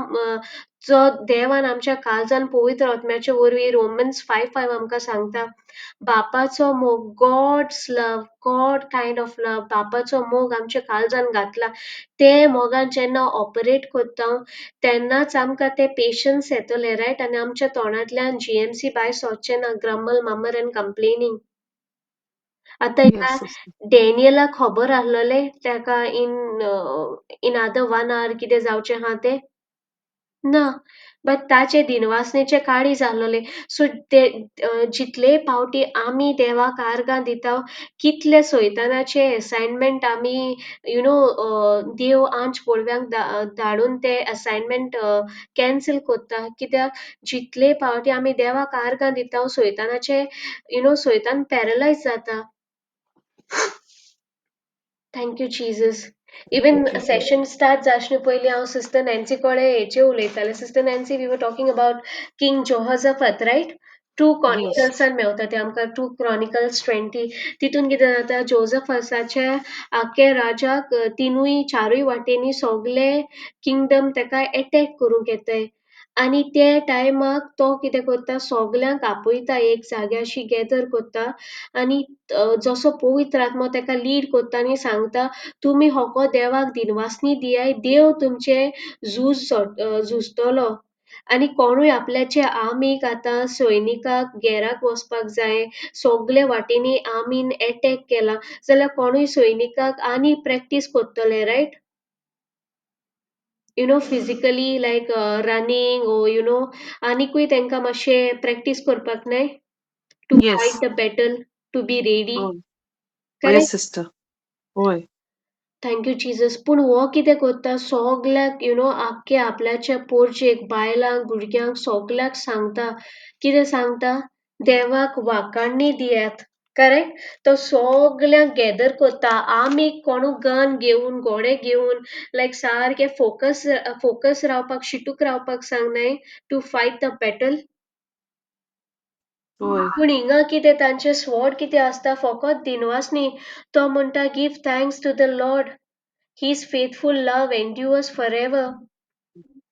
जो देवान आमच्या काळजान पवित्र आत्म्याचे वरवीं, रोमन्स 5:5 आमकां सांगता, बापाचो मोग, God's love, God kind of love, बापाचो मोग आमच्या काळजान घातला. ते मोगान जेन्ना ऑपरेट करता तेन्नाच आमकां ते पेशन्स येतले, रायट? आनी आमच्या तोंडांतल्यान जीएमसी भायर सरचें ना, ग्रम्बल, मर्मर एंड कंप्लेनींग. आतां ह्या डॅनियलाक खबर आसलेलें ताका in other one our कितें जावचें आहा तें? ना, बट ताचे दिनवासनेचे काळीज आसलेलें. सो ते जितले पावटी आमी देवाक आर्गां दिता, कितले सैतानाचे असायनमेंट आमी you know देव आंच पळोवप्यांक धाडून ते असायनमेंट कॅन्सल करता. कित्याक जितले पावटी आमी देवाक आर्गां दिता, सैतानाचे you know सैतान पॅरलायज जाता. Thank you Jesus. Even session start जावचे पयलीं हांव सिस्टर नॅन्सी कडेन हेचेर उलयतालें. Sister Nancy, we were talking about King Jehoshaphat, right? 2 कॉनिकल्सान मेवता ते आमकां, 2 क्रॉनिकल्स 20. तितून कितें जाता, जोजफासाच्या आख्खे राजाक तिनूय चारूय वाटेंनी सगले किंगडम ताका एटॅक करूंक येताय. आनी ते टायमाक तो कितें करता, सगल्यांक आपयता, एक जाग्याशी गॅदर करता आनी जसो पवित्र आत्मो ताका लीड करता आनी सांगता, तुमी होको देवाक दिनवासनी दियाय, देव तुमचें झूज झुजतलो. आनी कोणूय आपल्याचे आर्मीक आतां सैनिकाक घेराक वचपाक जाय, सगले वाटेंनी आर्मीन एटॅक केला जाल्यार कोणूय सैनिकाक आनी प्रॅक्टीस करतले, right? You know physically like running oh you know आनीकूय तांकां मातशें प्रॅक्टीस करपाक न्हय, to fight the battle, to be ready.
Correct sister? हय.
Thank you Jesus. पूण हो कितें करता, सगल्याक you know आख्खे आपल्याच्या पोरजेक, बायलांक, भुरग्यांक सगल्याक सांगता. कितें सांगता? देवाक वाखाणणी दियात. करेक्ट? तो सगल्यांक गॅदर करता. आमी कोणू गन घेवन घोडे घेवन लायक सारके फोकस फोकस रावपाक शिटूक रावपाक सांगनाय टू फायट the battle.
वय.
पूण हिंगा कितें तांचें स्वॉर्ड कितें आसता फकत दिनवासनी. तो म्हणटा give thanks to the Lord, his faithful love endures forever.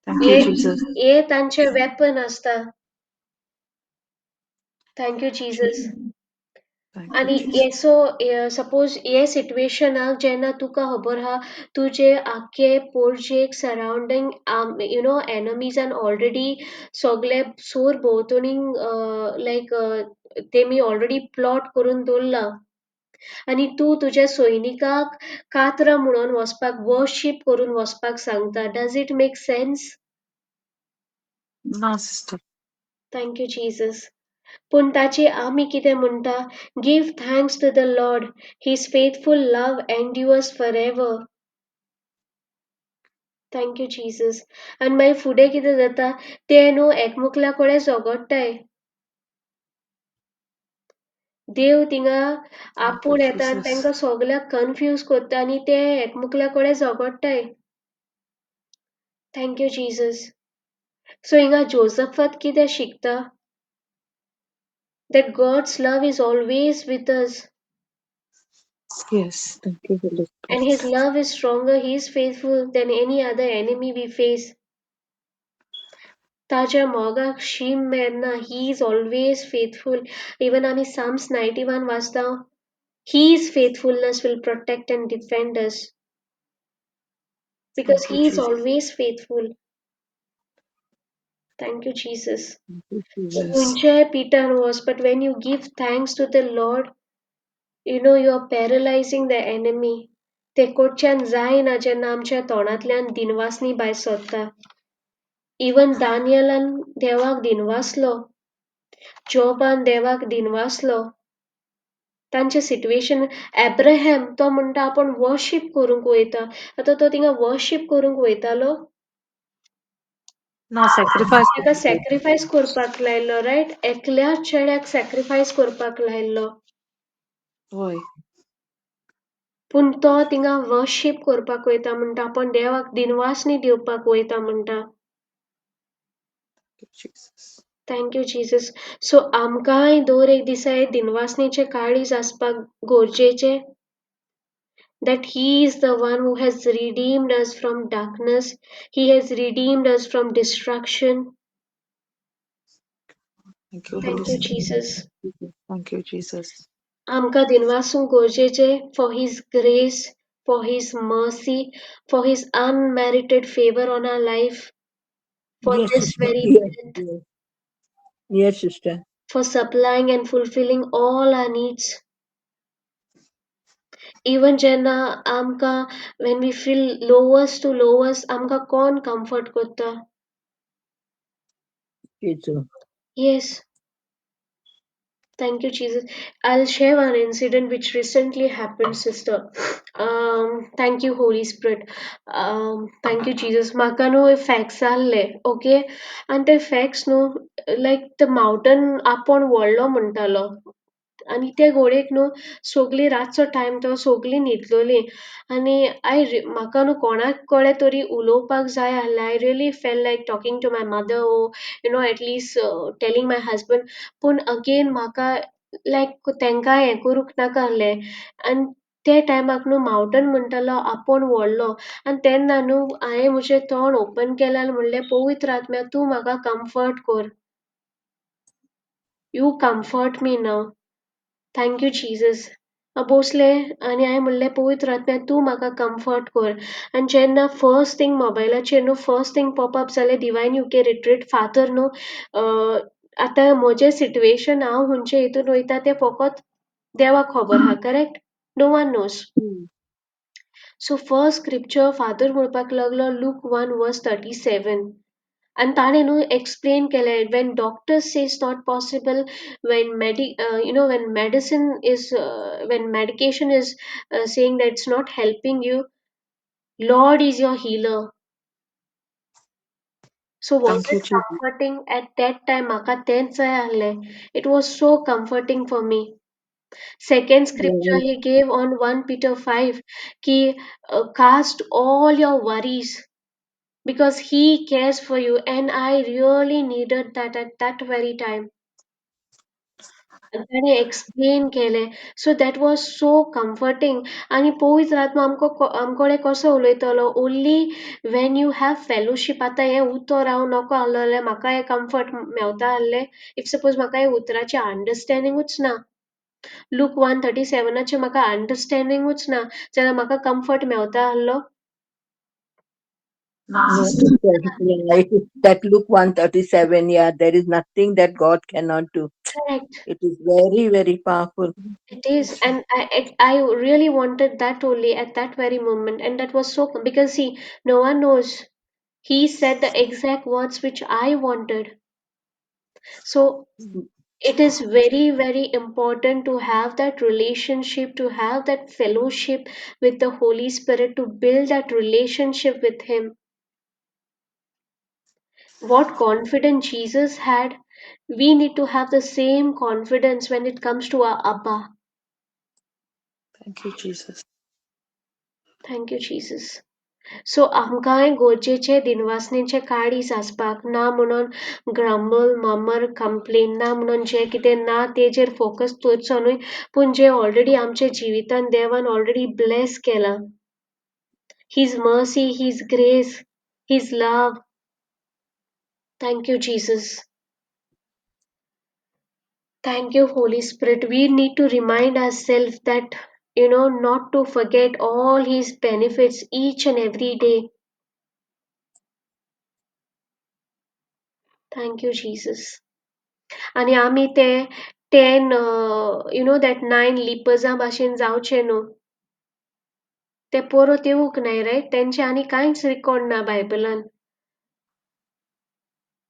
Thank you
hey
Jesus.
हे तांचें वेपन आसता. Thank you Jesus.
Thank you
आनी
जीसस.
सो सपोज हे सिट्युएशनाक जेन्ना तुका खबर आहा तुजे आख्खे पोरजेक सरावंडींग you know एनमीजान ऑलरेडी सगळे सोर भोंवतणी लायक तेमी ऑलरेडी प्लॉट करून दवरला आनी तूं तुज्या सैनिकाक कातरां म्हणून वचपाक वर्शीप करून वचपाक सांगता. Does it make sense?
ना sister.
Thank you Jesus. पूण ताची आमी कितें म्हणटा give thanks to the Lord, his faithful love endures forever. Thank you Jesus. आनी मागीर फुडें कितें जाता ते न्हू एकमुकल्या कडेन झगडटाय. देव थिंगा
thank you
आपूण येता आनी
जीसस.
तांकां सगल्यांक कन्फ्यूज करता आनी ते एकमुकल्या कडेन झगडटाय. Thank you Jesus. सो हिंगा जोजफात कितें शिकता that God's love is always with us.
Yes, thank you Holy
And his
Spirit.
love is stronger, he is faithful than any other enemy we face. ताच्या मोगाक शीम मेर ना. He is always faithful. Even आमी Psalms 91 वाचता, his faithfulness will protect and defend us because
thank you
he is
Jesus.
always faithful. Thank you, Jesus.
Thank you Jesus.
खंयच्याय पिटान वच, but when you give thanks to the Lord, you know you are paralyzing the enemy. ते कडच्यान जायना जेन्ना आमच्या तोंडांतल्यान दिनवासनी भायर सरता. इवन दानियलान देवाक दिनवासलो, जोबान देवाक दिनवासलो. तांचें सिट्युएशन एब्राहम तो म्हणटा आपूण वर्शीप करूंक वयता. आतां तो थिंगा वर्शीप करूंक वयतालो,
ना सॅक्रिफायस
ताका
करूंक वयता.
सॅक्रिफायस करपाक लायलो, रायट? एकल्याच चेड्याक सॅक्रिफायस करपाक लायलो.
वय.
पूण तो थिंगा वर्शीप करपाक वयता म्हणटा, आपूण देवाक दिनवासनी दिवपाक वयता म्हणटा.
Jesus.
Thank you Jesus. So आमकांय दर एक दिसा हे दिनवासनीचें काळीज आसपाक गरजेचें, that he is the one who has redeemed us from darkness, he has redeemed us from destruction.
Thank you Holy
Thank you
Spirit.
Jesus.
Thank you Jesus.
आमकां दिनवासूंक गरजेचें for his grace, for his mercy, for his unmerited favour on our life, for
Yes,
this
sister.
very
Yes,
breath,
yes. Yes, sister.
for supplying and fulfilling all our needs. Even जेन्ना आमकां when we feel lowest to lowest, आमकां कोण कम्फर्ट करता?
Jesus.
Yes. Thank you, Jesus. I'll share one incident which recently happened, sister. Thank you, Holy Spirit. Thank you, Jesus. म्हाका न्हू फॅक्स आहले, ओके, आनी ते फॅक्स न्हू लायक the mountain आपोवन व्हडलो म्हणटालो आनी ते घोडयेक न्हू सोगलीं रातचो टायम तो सोगलीं न्हिदलोलीं आनी I म्हाका न्हू कोणाक कडेन तरी उलोवपाक जाय आहलें. I really felt like talking to my mother or you know at least telling my husband. पूण अगेन म्हाका लायक तेंकां हें करूंक नाका आहलें. आनी ते टायमाक न्हू मावटन म्हणटालो आपोवन व्हडलो आनी तेन्ना न्हू हांवें म्हजें तोंड ओपन केलें आनी म्हणलें पवित्र आत्म्या तूं म्हाका कम्फर्ट कर, you comfort me now. Thank you Jesus. हांव बसलें आनी हांवें म्हणलें पवित्र आत्म्या तूं म्हाका कम्फर्ट कर. आनी जेन्ना फर्स्ट थींग मोबायलाचेर न्हू फर्स्ट थींग पॉपअप जालें डिवायन युके रिट्रीट. फादर न्हू आतां म्हजें सिट्युएशन हांव खंयचे हितून वयता तें फकत देवाक खबर आहा, correct? No one knows. So first scripture father म्हणपाक लागलो लूक 1 verse 37. आनी ताणें न्हू एक्सप्लेन केलें when doctors say it's not possible, when you know when medicine is when medication is saying that it's not helping you, Lord is your healer. So was
Thank you,
it
Jesus.
comforting at that time? म्हाका तेंच जाय आहलें. It was so comforting for me. Second scripture he gave on 1 Peter 5 ki cast all your worries because he cares for you, and I really needed that at that very time. ताणें एक्सप्लेन केलें, so that was so comforting. आनी पवित्र आत्मा आमकां आमकोडे कसो उलयतलो? Only when you have fellowship. आतां हें उतर हांव नको आहलोलें, म्हाका हें कम्फर्ट मेवता आहलें if suppose म्हाका हे उतराचें अंडरस्टँडींगूच ना, लूक 1:37 म्हाका अंडरस्टँडींगूच ना जाल्यार म्हाका कम्फर्ट मेवता आहलो?
No, sister, yeah, it is that Luke 1:37, yeah, there is nothing that God cannot do.
Correct.
It is very, very powerful.
It is, and I really wanted that only at that very moment, and that was so, because see, no one knows. He said the exact words which I wanted. So it is very, very important to have that relationship, to have that fellowship with the Holy Spirit, to build that relationship with Him. What confidence Jesus had, we need to have the same confidence when it comes to our Abba.
Thank you, Jesus.
Thank you, Jesus. So आमकांय गरजेचें दिनवासणेचें काळीज आसपाक ना म्हणून ग्रम्बल, मर्मर, कंप्लेन ना म्हणून जें कितें ना तेजेर फोकस करचो न्हय, पूण जें ऑलरेडी आमच्या जिवितान देवान ऑलरेडी ब्लेस केलां, His mercy, His grace, His love. Thank you, Jesus. Thank you, Holy Spirit. We need to remind ourselves that, you know, not to forget all His benefits each and every day. Thank you, Jesus. आनी आमी ते 10, you know, that 9 लिपर्सां भाशेन जावचें न्हू, ते परत येवंक नाय, रायट? तेंचे आनी कांयच रिकॉर्ड ना बायबलान,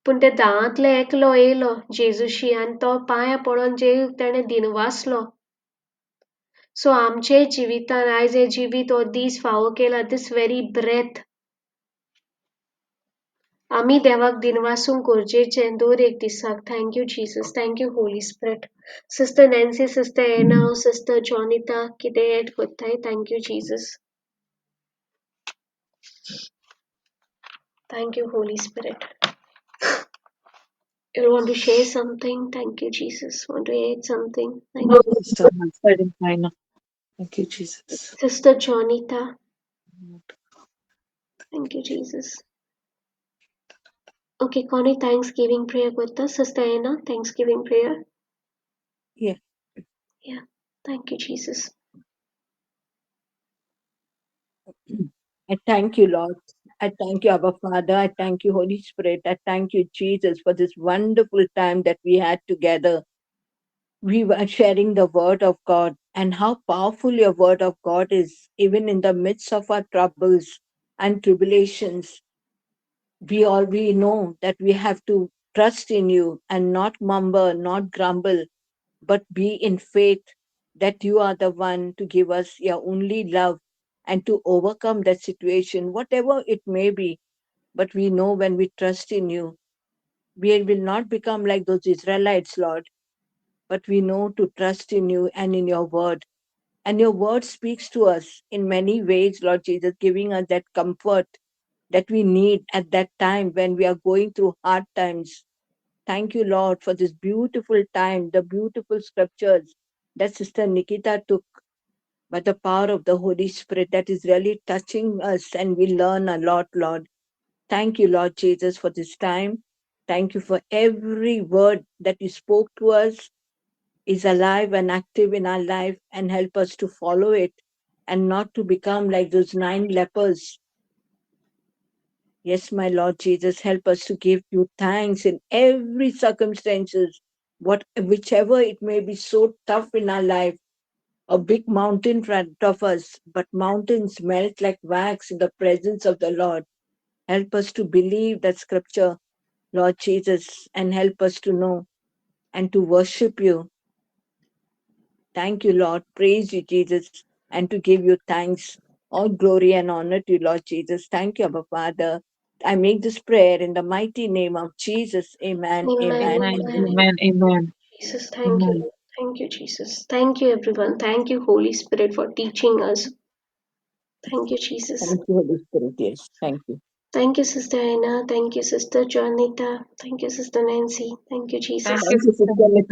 पूण ते धांतले एकलो येयलो जेजूशी आनी तो पांयां पडोन जेजूक तेणें दिनवासलो. सो आमचे जिवितान आयज हें जिवीत हो दीस फावो केला, दीस व्हेरी ब्रेथ, आमी देवाक दिनवासूंक गरजेचें दर एक दिसाक. Thank you Jesus, thank you Holy Spirit. Sister Nancy, Sister Anna, Sister Jonita कितें एड कोत्ताय? Thank you Jesus, thank you Holy Spirit. You want to share something? Thank you, Jesus. Want to add something? Thank
No,
you.
Sister, thank you, Jesus.
Sister Jonita. Thank you, Jesus. Okay, Connie, Thanksgiving prayer with us. Sister Anna, Thanksgiving prayer.
Yeah.
Yeah. Thank you, Jesus.
I thank you, Lord. I thank you, Abba Father. I thank you, Holy Spirit. I thank you, Jesus, for this wonderful time that we had together. We were sharing the word of God, and how powerful your word of God is, even in the midst of our troubles and tribulations. We know that we have to trust in you and not mumble, not grumble, but be in faith that you are the one to give us your only love and to overcome that situation, whatever it may be. But we know when we trust in you, we will not become like those Israelites, Lord, but we know to trust in you and in your word. And your word speaks to us in many ways, Lord Jesus, giving us that comfort that we need at that time when we are going through hard times. Thank you, Lord, for this beautiful time, the beautiful scriptures that Sister Nikita took by the power of the Holy Spirit that is really touching us, and we learn a lot, Lord. Thank you, Lord Jesus, for this time. Thank you for every word that you spoke to us is alive and active in our life, and help us to follow it and not to become like those 9 lepers. Yes, my Lord Jesus, help us to give you thanks in every circumstances, whichever it may be so tough in our life, a big mountain in front of us, but mountains melt like wax in the presence of the Lord. Help us to believe that scripture, Lord Jesus, and help us to know and to worship you. Thank you, Lord. Praise you, Jesus, and to give you thanks. All glory and honor to you, Lord Jesus. Thank you, Abba Father. I make this prayer in the mighty name of Jesus. Amen.
Amen.
Amen.
Amen. Amen. Amen.
Jesus, thank you.
Amen.
Thank you, Jesus. Thank you, everyone. Thank you, Holy Spirit, for teaching us. Thank you, Jesus.
Thank you, Holy Spirit. Yes, thank you.
Thank you, Sister Anna. Thank you, Sister Janita. Thank you, Sister Nancy. Thank you, Jesus.
Thank you,
Thank you,
Sister
Sister
Anita.